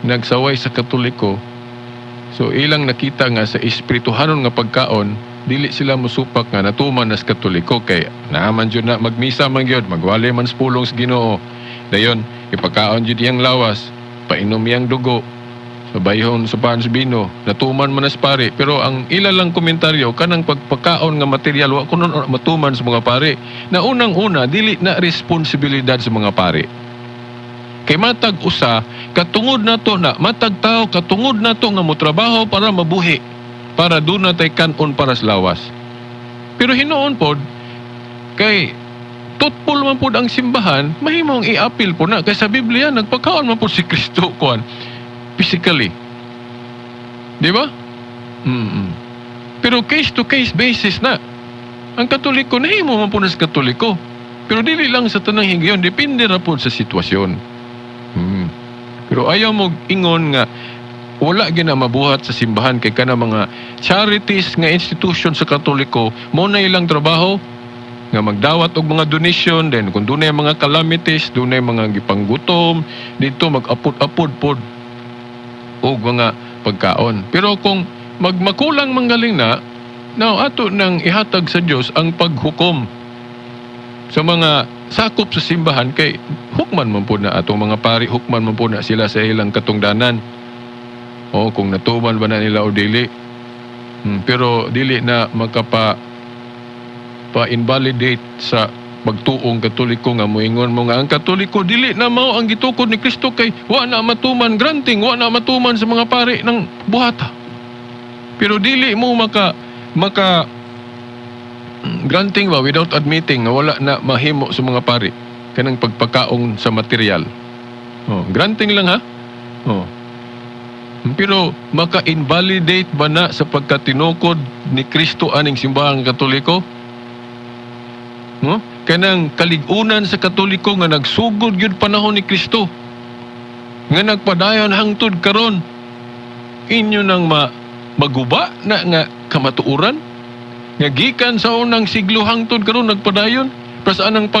[SPEAKER 5] nagsaway sa Katoliko, so ilang nakita nga sa espirituhanon nga pagkaon, dili sila musupak nga natuman nas Katoliko kay naaman jud na magmisa man gyud, magwali man sa pulong sa Ginoo, dayon ipakaon jud iyang lawas, painom iyang dugo, sa bayhon sa pan sa bino, natuman man nas pare. Pero ang ila lang komentaryo, kanang pagpakaon nga material wa kuno matuman sa mga pare. Na unang-una, dili na responsibilidad sa mga pare. Kay matag usa katungod nato na matag tao katungod nato nga motrabaho para mabuhi, para doon na tay kanon para sa lawas. Pero hinuon pod kay tutpol man pod ang simbahan, mahimong i-appeal po na kay sa Biblia nagpakaon man pod si Kristo kuan physically. Di ba? Pero case to case basis na. Ang Katoliko, nahimo man po na sa Katoliko. Pero dili lang sa tanang higayon, depende ra po sa sitwasyon. Pero ayaw mo ingon nga wala gina mabuhat sa simbahan kay kana mga charities nga institution sa Katoliko mo na ilang trabaho nga magdawat og mga donation, then kung dunay mga calamities, dunay mga gipanggutom dito, mag-apod-apod pod og mga pagkaon. Pero kung magmakulang manggaling na, now ato nang ihatag sa Dios ang paghukom sa mga sakop sa simbahan kay hukman man po na atong mga pari, hukman man po na sila sa ilang katungdanan o kung natuman ba na nila o dili. Pero dili na makapa pa-invalidate sa pagtuong Katoliko nga moingon mo nga ang Katoliko dili na mao ang gitukod ni Kristo kay wa na matuman, granting wa na matuman sa mga pari ng buhata. Pero dili mo maka maka granting ba without admitting nga wala na mahimo sa mga pari kanang pagpakaon sa material. Oh, granting lang ha. Oh. Pero maka-invalidate ba na sa pagkatinukod ni Kristo aning simbahang Katoliko? No? Kanang kalig-unan sa Katoliko nga nagsugod gyud panahon ni Kristo, nga nagpadayon hangtod karon. Inyo nang maguba na nga kamatuoran nga gikan sa unang siglo hangtod karon nagpadayon. Pero saan ang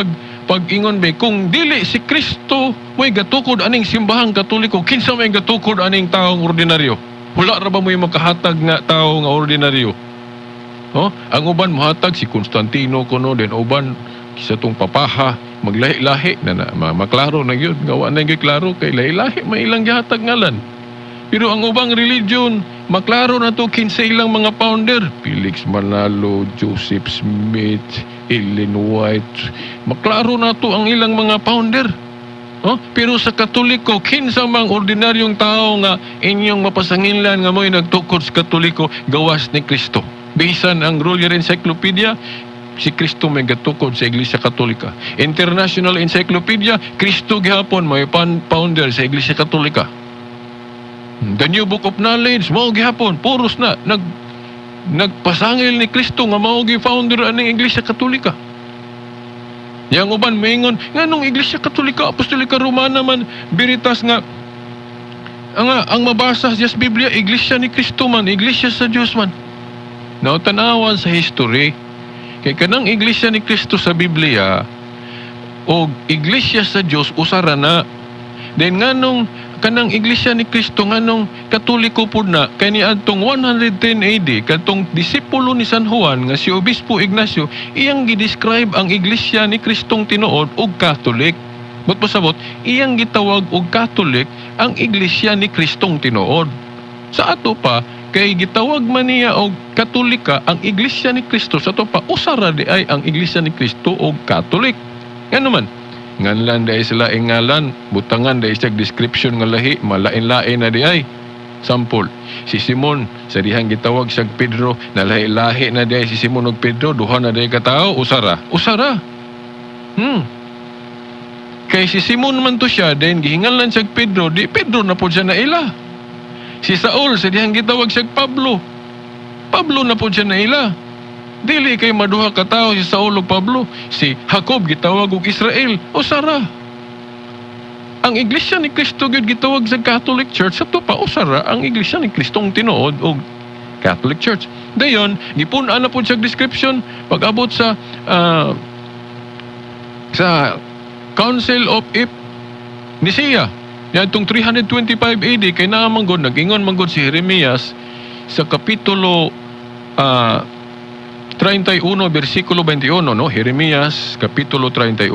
[SPEAKER 5] pag-ingon be kung dili si Kristo mo'y gatukod aning simbahang Katoliko, kinsa may gatukod aning taong ordinaryo? Wala ra ba mo'y makahatag nga tao nga ordinaryo? Oh, ang uban mohatag si Constantino kuno, den uban sa tong papaha, maglahi-lahi na, na maklaro na gyud nga wa na gyud klaro kay lahi-lahi may ilang gihatag ngalan. Pero ang ubang religion Maklaro na to kinsa ilang mga founder. Felix Manalo, Joseph Smith, Ellen White. Maklaro na to ang ilang mga founder. Oh, pero sa Katoliko, kinsa mang ordinaryong tao nga inyong mapasanginlan nga mo'y nagtukod sa Katoliko gawas ni Kristo? Bisan ang Royal Encyclopedia, si Kristo may gatukod sa Iglesia Katolika. International Encyclopedia, Kristo gihapon may founder sa Iglesia Katolika. The New Book of Knowledge, mao gihapon, puros na nagpasangil ni Kristo nga mao gi founder aning Iglesia Katolika. Yang uban maingon, nganong Iglesia Katolika, Apostolika Romana man, Veritas nga ang mabasa sa Biblia, Iglesia ni Kristo man, Iglesia sa Dios man. Now, tanawan sa history, kay kanang Iglesia ni Kristo sa Biblia o Iglesia sa Dios, usara na. Then nganong kanang Iglesia ni Kristo, nganong Katoliko pud na? Kay niadtong 110 AD, kadtong disipulo ni San Juan nga si Obispo Ignacio, iyang gi-describe ang Iglesia ni Kristong tinuod og Catholic. But pasabot, iyang gitawag og Catholic ang Iglesia ni Kristong tinuod. Sa ato pa, kay gitawag man niya og Katolika ang Iglesia ni Kristo, sa ato pa usara di ay ang Iglesia ni Kristo og Catholic. Ngano man? Nganlan dahil sila ngalan, butangan dahil siya description nga lahi, malain-lain na di ay. Sample, si Simon, sa dihang gitawag siya Pedro, na lahi-lahi na di ay si Simon ug Pedro, duha na di ay katao, usara. Usara. Kay si Simon man to siya, then gihingalan siya Pedro, di Pedro na po siya na ila. Si Saul, sa dihang gitawag siya Pablo. Pablo na po siya na ila. Dili kay maduha ka tawo si Saul ug Pablo. Si Jacob gitawag og Israel. Usara. Ang Iglesia ni Cristo gyud gitawag sa Catholic Church, sa pa usara ang Iglesia ni Kristong tinuod og Catholic Church. Dayon, gipun-an na po siya description pag-abot sa Council of Nicaea. Niadtong 325 AD, kay naa man gud nag-ingon man gud si Jeremias sa kapitulo 31 bersikulo 21, no? Jeremias kapitulo 31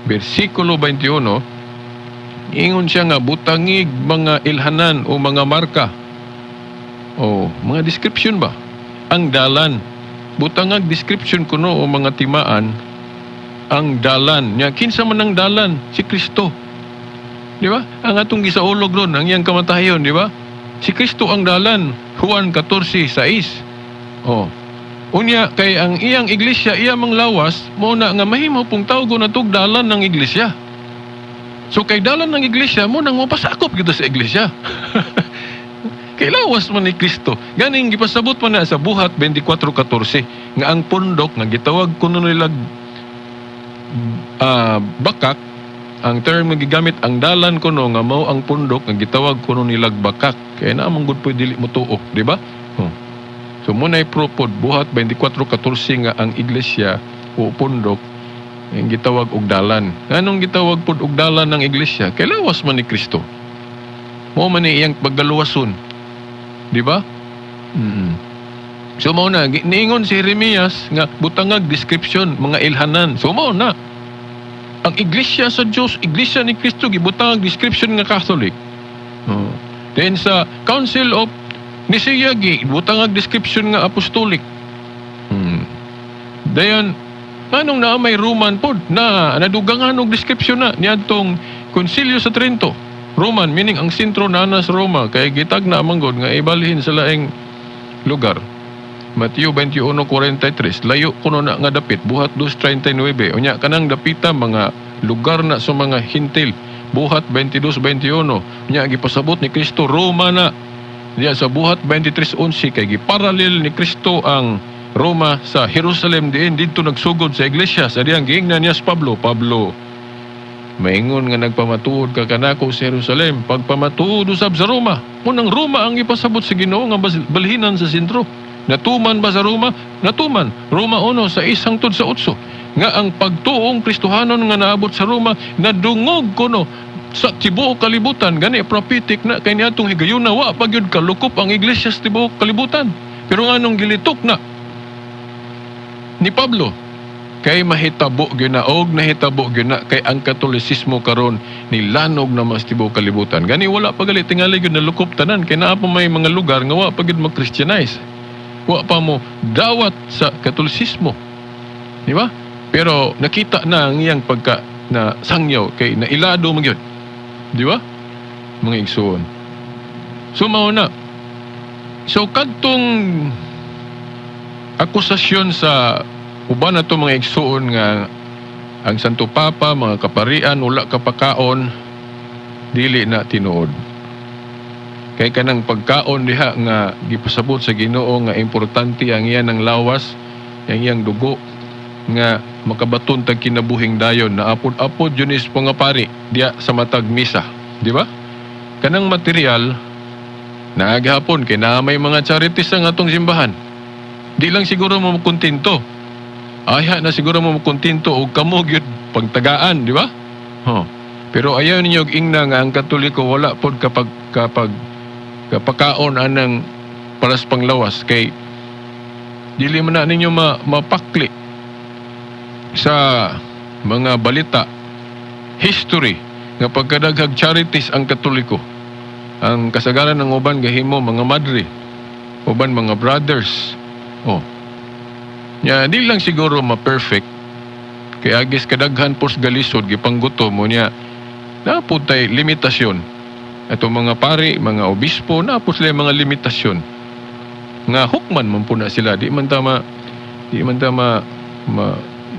[SPEAKER 5] bersikulo 21, ingon siya nga butangig mga ilhanan o mga marka o mga description ba ang dalan, butangag description kuno o mga timaan ang dalan nya. Kinsa man ang dalan? Si Kristo, di ba? Ang atong gisaulog ron ang iyang kamatayon, di ba? Si Kristo ang dalan, Juan 14:6. Oh. Unya kay ang iyang iglesia iya mang lawas, mo na nga mahimo pong tawgo na tug dalan ng iglesia. So kay dalan ng iglesia, mo nang mapasakop gyud sa iglesia. Kay lawas man ni Kristo. Ganing gipasabot man na sa Buhat 24:14 nga ang pundok nga gitawag kuno nilag bakak, ang term nga gigamit ang dalan kuno nga mao ang pundok nga gitawag kuno nilag bakak. Kaya naa man gud po dili mo tuo, di ba? Oh. So mo na'y propod Buhat 24:14 nga ang iglesia o pundok ang gitawag og dalan. Nganong gitawag pod og dalan ng iglesia? Kay lawas man ni Kristo. Mo man ni iyang paggaluwason. Di ba? So mao na niingon si Jeremias nga butangag description mga ilhanan. So mao na ang iglesia sa Dios, iglesia ni Kristo, gibutangag description nga Catholic. Oh. Then sa Council of Nicaea, gibutangag description nga apostolic. Dayon nganong naa may Roman pod na nadugangan og description na niadtong Konsilyo sa Trento. Roman meaning ang sentro naa na sa Roma, kay gitagna man gud nga ibalhin sa laing lugar. Mateo 21:43, layo kuno na nga dapit. Buhat 2:39, unya kanang dapita mga lugar na sa mga Hentil. Buhat 22:21, unya gipasabot ni Kristo Roma na diya sa Buhat 23:11, kay giparallel ni Kristo ang Roma sa Jerusalem diin didto nagsugod sa iglesia, sa diyang giingnan niya si Pablo, "Pablo, maingon nga nagpamatuod ka kanako sa Jerusalem, pagpamatuod usab sa Roma." Munang Roma ang ipasabot sa Ginoo nga balhinan sa sentro. Natuman ba sa Roma? Natuman. Roma 1 sa 6 hangtod sa 8. Nga ang pagtuong Kristohanon nga naabot sa Roma, nadungog kuno sa tibuok kalibutan. Gani prophetic na kay niadtong higayuna wa pa gyud kalukop ang iglesia sa tibuok kalibutan. Pero nganong gilitok na ni Pablo Kay mahitabo gyud na og nahitabo gyud na kay ang Katolisismo karon nilanog na mas tibuok kalibutan. Gani wala pa gali tingali gyud nalukop tanan kay naa pa may mga lugar nga wa pa gyud mag-Christianize. Wa pa mo dawat sa Katolisismo. Di ba? Pero nakita na ang iyang pagka na sangyaw kay nailado man gyud. Di ba? Mga igsuon. So mao na. So kadtong akusasyon sa uban na to, mga igsuon, nga ang Santo Papa, mga kaparian wala kapakaon, dili na tinuod. Kay kanang pagkaon diha nga gipasabot sa Ginoo nga importante ang iyang lawas, ang iyang dugo nga makabaton tag kinabuhing dayon na apod-apod yun is nga pari diya sa matag misa, di ba? Kanang material naghapon kay naa may mga charities ang atong simbahan. Di lang siguro mo kontento. Ayha na siguro mo kontento og kamo gyud pagtagaan, di ba? Huh. Pero ayaw ninyo og ingna nga ang Katoliko wala pod kapag kapag kapakaon anang paras panglawas kay dili man na ninyo mapakli sa mga balita, history nga pagkadaghag charities ang Katoliko. Ang kasagaran ng uban gahimo mga madre, uban mga brothers. Oh. Nya di lang siguro ma-perfect kay agis kadaghan pos galisod gipanggutom mo niya naa pud tay limitasyon. Ato mga pari, mga obispo, naa po sila mga limitasyon. Nga hukman man po na sila, di man ta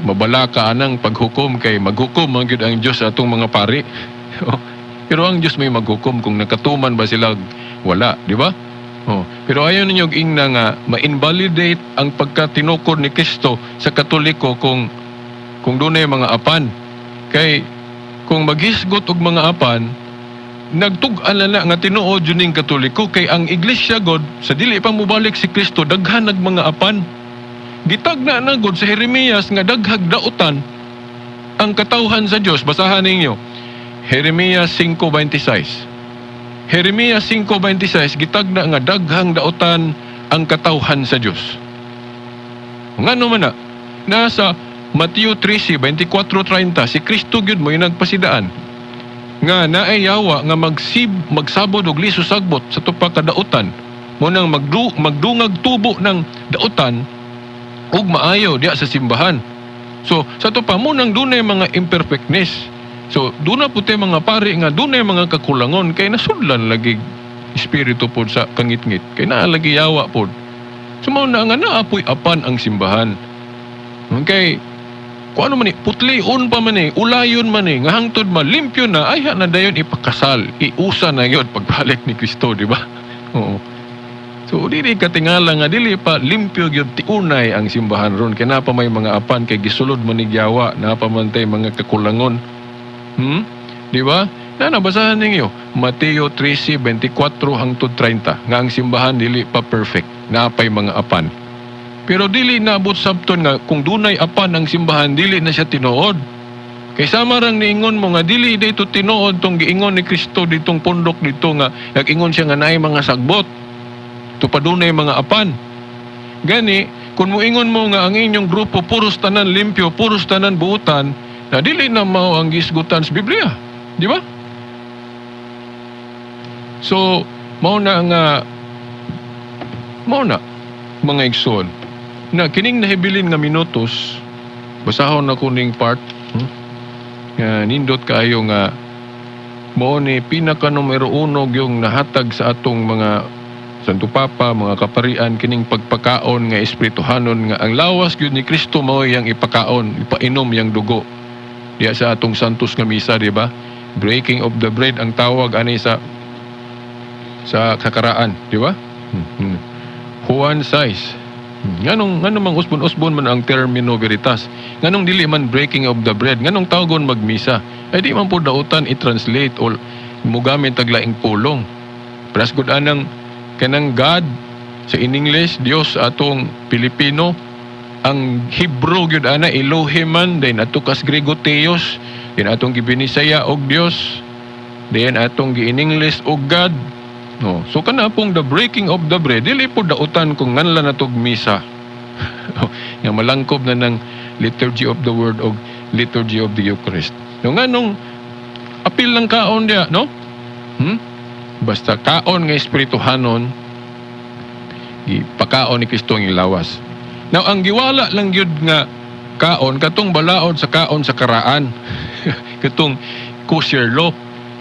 [SPEAKER 5] mabalaka anang paghukom kay maghukom man gyud ang Dios sa atong mga pari. Pero ang Dios may maghukom kung nakatuman ba sila, wala, di ba? Oh, pero ayaw ninyo og ingna nga ma-invalidate ang pagkatinukod ni Kristo sa Katoliko kung dunay mga apan. Kay kung maghisgot og mga apan, nagtug-an na na nga tinuod yun ning Katoliko kay ang Iglesia god sa dili pa mobalik si Kristo daghan nag mga apan. Gitagna na god sa Jeremias nga daghag dautan ang katawhan sa Dios. Basahan ninyo. Jeremias 5:26. Jeremias 5:26, gitagna nga daghang dautan ang katawhan sa Dios. Ngano man na? Nasa Mateo 13:24-30, si Kristo gyud mo nagpasidaan nga naay yawa nga magsabod og liso sagbot sa tupa ka dautan mo nang magdungag tubo ng dautan ug maayo diya sa simbahan. So sa tupa mo nang dunay mga imperfectness. So duna po tay mga pari nga dunay mga kakulangon kay nasudlan lagi espiritu pod sa kangitngit kay naa lagi yawa pod. So mao na nga naa poy apan ang simbahan. Okay. Kung ano man ni, putlion pa man ni, ulayon man ni, nga hangtod malimpyo na, ay na dayon ipakasal, iusa na yun pagbalik ni Kristo, di ba? Oo. So, dili katingala nga, dili pa limpyo gyud tiunay ang simbahan ron. Kaya naa pa may mga apan, kay gisulod man ni yawa, naa pa man tay mga kakulangon. Di ba? Na nabasahan ninyo, Mateo 13:24 hangtod 30, nga ang simbahan dili pa perfect, naa pay mga apan. Pero dili naabot sabton nga kung dunay apan ang simbahan, dili na siya tinuod. Kay sama rang niingon mo nga dili dito tinuod tong giingon ni Kristo ditong pundok dito nga nag-ingon siya nga naay mga sagbot. Tupa dunay mga apan. Gani, kung muingon mo nga ang inyong grupo puros tanan limpyo, puros tanan buutan, na dili na mao ang gisgutan sa Biblia. Di ba? So, mao na nga mao na, mga igsoon, na kining nahibilin nga minutos, basahon nako ning part, Nga nindot kaayo nga mao ni pinaka numero uno yung nahatag sa atong mga Santo Papa, mga kaparian, kining pagpakaon nga espirituhanon nga ang lawas gyud ni Kristo mao iyang ipakaon, ipainom yang dugo. Diya sa atong Santos nga misa, di ba? Breaking of the bread ang tawag ani sa kakaraan, di ba? Juan 6. Nganong mang usbon-usbon man ang termino veritas? Nganong dili man breaking of the bread? Nganong tawagon magmisa? Ay di man po dautan i-translate o mugamit tag laing pulong. Pras gud anang kanang God sa in English, Dios atong Pilipino, ang Hebrew gyud ana Elohim man, then ato kas Grego Theos, then atong gibinisaya og Dios, then atong gi in English og God. No. So kana pong the breaking of the bread, dili po dautan kung nganlan natog misa. Nga malangkob na ng Liturgy of the Word og Liturgy of the Eucharist. No, nganong apil lang kaon diya, no? Basta kaon nga espirituhanon, gipakaon ni Kristo ang lawas. Now, ang giwala lang gyud nga kaon, katong balaod sa kaon sa karaan, katong kosher law.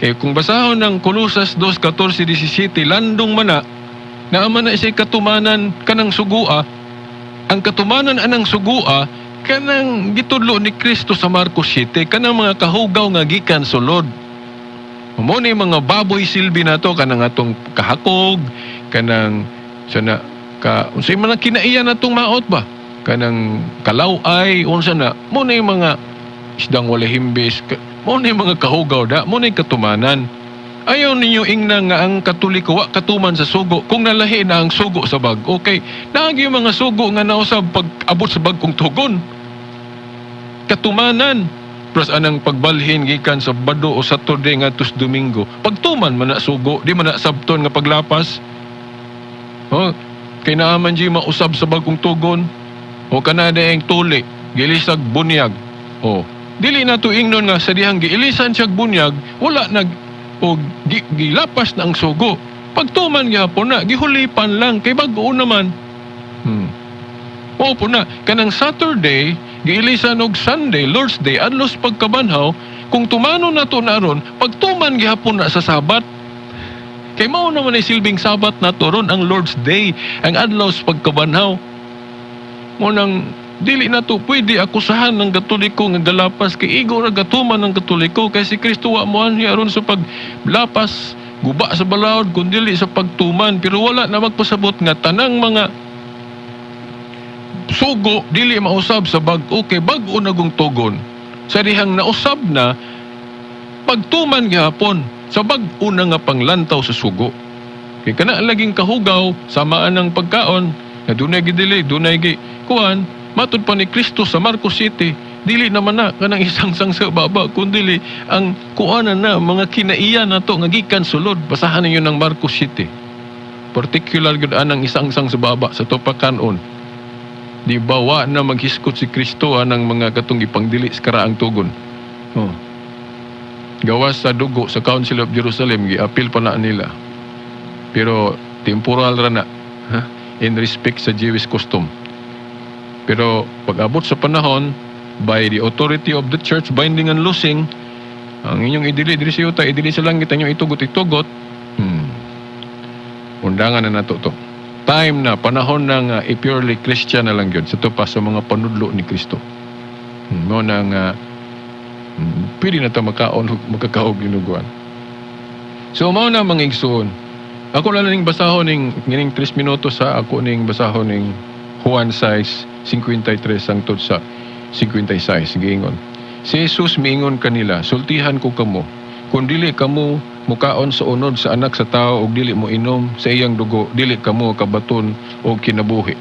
[SPEAKER 5] Kay kung basahon ng Kolosas 2:14-17, landong mana, naa man na siya katumanan kanang sugua. Ang katumanan anang sugua, kanang gitudlo ni Kristo sa Marcos 7, kanang mga kahugaw nga gikan sulod. Mao ni mga baboy silbi nato, kanang atong kahakog, kanang sana ka unsay man ang kinaiya natong maot ba, kanang kalaway, unsa na, mao ni mga isdang walay himbis, mao ni mga kahugaw da, mao ni katumanan. Ayaw ninyo ingna nga ang Katoliko wa katuman sa sugo kung nalahi na ang sugo sa bag-o, kay naagi yung mga sugo nga nausab pag abot sa bag-ong tugon. Katumanan plus anang pagbalhin gikan sa Sabado o Saturday ngadto sa Domingo, pagtuman man na sugo, di man na sabton nga paglapas. Oh, kay naa man di mausab sa bag-ong tugon. O kana ang tuli gilisag bunyag. O dili na to ingnon nga sa dihang giilisan siya bunyag, wala nag o gilapas na ang sugo. Pagtuman gyapon na, gihulipan lang kay bag-o naman. Mao po na kanang Saturday giilisan og Sunday, Lord's Day, adlaw sa pagkabanhaw. Kung tumano na to na ron, pagtuman gihapon na sa Sabat, kay mao naman ay silbing Sabat na to ron, ang Lord's Day, ang adlaw sa pagkabanhaw. Mao nang dili na to pwede akusahan ng Katoliko nga galapas, kay igo ra gatuman ng Katoliko, kay si Kristo wa mo anhi aron sa paglapas, guba sa balaod, kundi sa pagtuman. Pero wala na magpasabot nga tanang mga sugo dili mausab sa bag-o, kay bag-o na gong tugon. Sa dihang nausab na, pagtuman gihapon sa bag-o na nga panglantaw sa sugo, kay kana laging kahugaw samaan ng pagkaon nga dunay gidili, dunay gi kuan. Matud pa ni Kristo sa Marcos 7, dili naman na kanang isang sang sa baba, kundi ang kuanan na mga kinaiya nato nga gikan sulod. Basahan ninyo ng Marcos 7, particular gyud anang isang sang sa baba sa tupakanon. Di ba wa na maghiskot si Kristo anang mga katong ipangdili sa karaang tugon? Oh. Gawas sa dugo sa Council of Jerusalem, giapil pa na nila. Pero temporal ra na, ha? In respect sa Jewish custom. Pero pag abot sa panahon, by the authority of the church, binding and loosing, ang inyong idili diri sa yuta, idili sa langit, ang inyong itugot, itugot. Undangan na nato to. Time na, panahon na nga i-purely Christian na lang yun sa pa sa mga panudlo ni Kristo. Mao na nga pwede na ta makaon makakaog dinuguan. So mao na, mga igsoon. Ako lang ning basahon ning ning 3 minuto sa ako ning basahon ning Juan 6:53 hangtod sa 56. Giingon. Si Jesus miingon kanila, "Sultihan ko kamo, kung dili kamo mukaon sa unod sa Anak sa Tao ug dili mo inom sa iyang dugo, dili kamo kabaton og kinabuhi.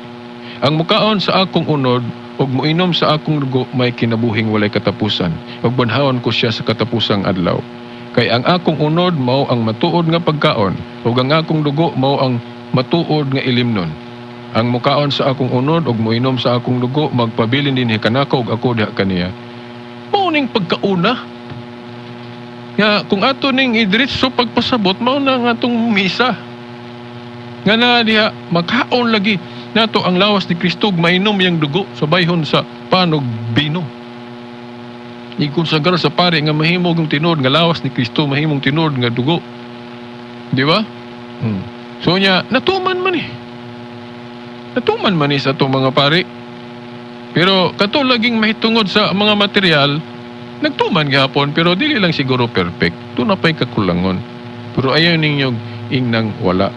[SPEAKER 5] Ang mukaon sa akong unod ug moinom sa akong dugo may kinabuhing walay katapusan, ug banhawon ko siya sa katapusang adlaw. Kay ang akong unod mao ang matuod nga pagkaon, ug ang akong dugo mao ang matuod nga ilimnon. Ang mukaon sa akong unod ug moinom sa akong dugo magpabilin dinhi kanako ug ako diha kaniya." Mao ning pagkauna. Nga kung ato ning idiretso pagpasabot, mao na nga atong misa. Nga na diha makaon lagi nato ang lawas ni Kristo ug mainom iyang dugo sa bayhon sa pan ug bino. Ikonsagrar sa pare nga mahimong tinuod nga lawas ni Kristo, mahimong tinuod nga dugo. Di ba? So nya natuman man eh. Natuman man eh sa atong mga pari. Pero kato laging mahitungod sa mga material, nagtuman gihapon, pero dili lang siguro perfect. Duna pa'y kakulangon. Pero ayaw ninyo ingnang wala.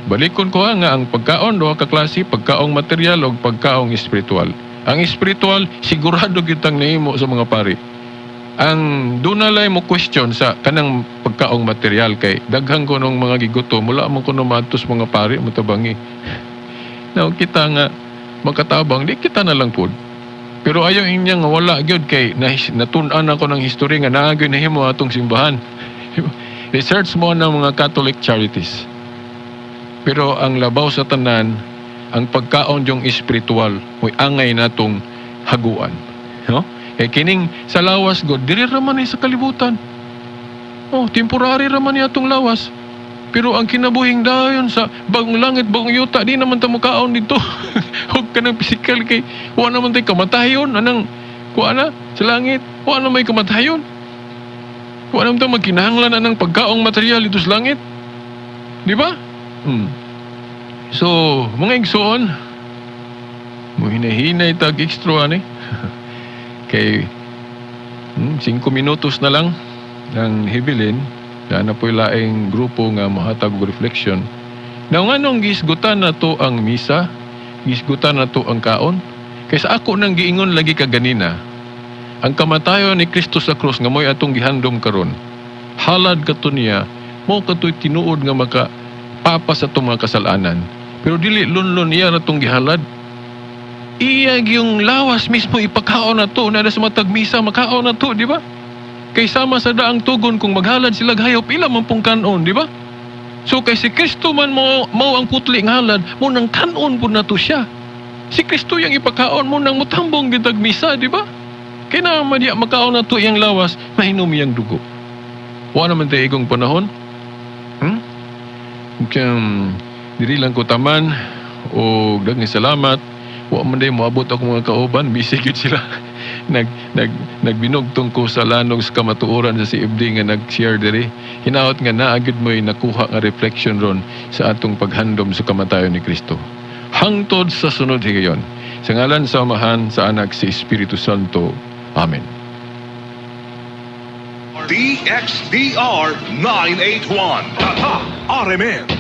[SPEAKER 5] Balikon ko ha, nga ang pagkaon duha ka klase, pagkaong material o pagkaong espiritual. Ang espiritual, sigurado kitang nahimo sa mga pari. Ang duna lay mo question sa kanang pagkaong material, kay daghan ko nung mga giguto, mula man kuno maadto sa mga pari mutabangi. Now kita nga makatabang, di kita na lang pud. Pero ayaw inya nga wala gyud, kay natun-an ako ng history nga naa gyud nahimo atong simbahan. Research mo ng mga Catholic Charities. Pero ang labaw sa tanan, ang pagkaon yung espiritual, mo'y angay natong Haguan. No? Kay kining sa lawas god, diri ra man ni sa kalibutan. Oh, temporary ra man ni atong lawas. Pero ang kinabuhing dayon sa bagong langit, bagong yuta, di naman ta mukaon dito. Huwag ka ng physical kay wa naman tay kamatayon anang kuha na sa langit, wa na may kamatayon. Wa naman ta magkinahanglan anang pagkaong material dito sa langit. Di ba? So, mga igsoon, muhinay-hinay tag extra ani. Kay 5 minutos na lang ang hibilin na na po'y laing grupo nga mohatag og reflection. Na nganong gisgutan na to ang misa, gisgutan na to ang kaon? Kay sa ako nang giingon lagi kaganina, ang kamatayon ni Kristo sa krus nga mo'y atong gihandom karon, halad kato niya, mao kato'y tinuod nga maka papas sa atong mga kasalanan. Pero dili lunlun iya ra tong gihalad. Iya yung lawas mismo ipakaon na to, na sa matag misa makaon na to, di ba? Kay sama sa daang tugon, kung maghalad sila hayop, ila man pong kanon, di ba? So kay si Kristo man mo mao ang putli nga halad, mo nang kanon pud nato siya. Si Kristo yang ipakaon mo nang mutambong gitag misa, di ba? Kay na man diya makaon na to iyang lawas, mainom iyang dugo. Wa naman tayo igong panahon. Kaya, diri lang ko taman o daghang salamat. Wa man day moabot ako mga kauban, busy gyud sila. nag nag nagbinugtong ko sa lanog sa kamatuoran sa CFD nga nag-share diri. Hinaot nga naa gyud mo'y nakuha nga reflection ron sa atong paghandom sa kamatayon ni Kristo. Hangtod sa sunod higayon. Sa ngalan sa Amahan, sa Anak, sa Espiritu Santo. Amen.
[SPEAKER 2] DXDR 981. Tatak RMN.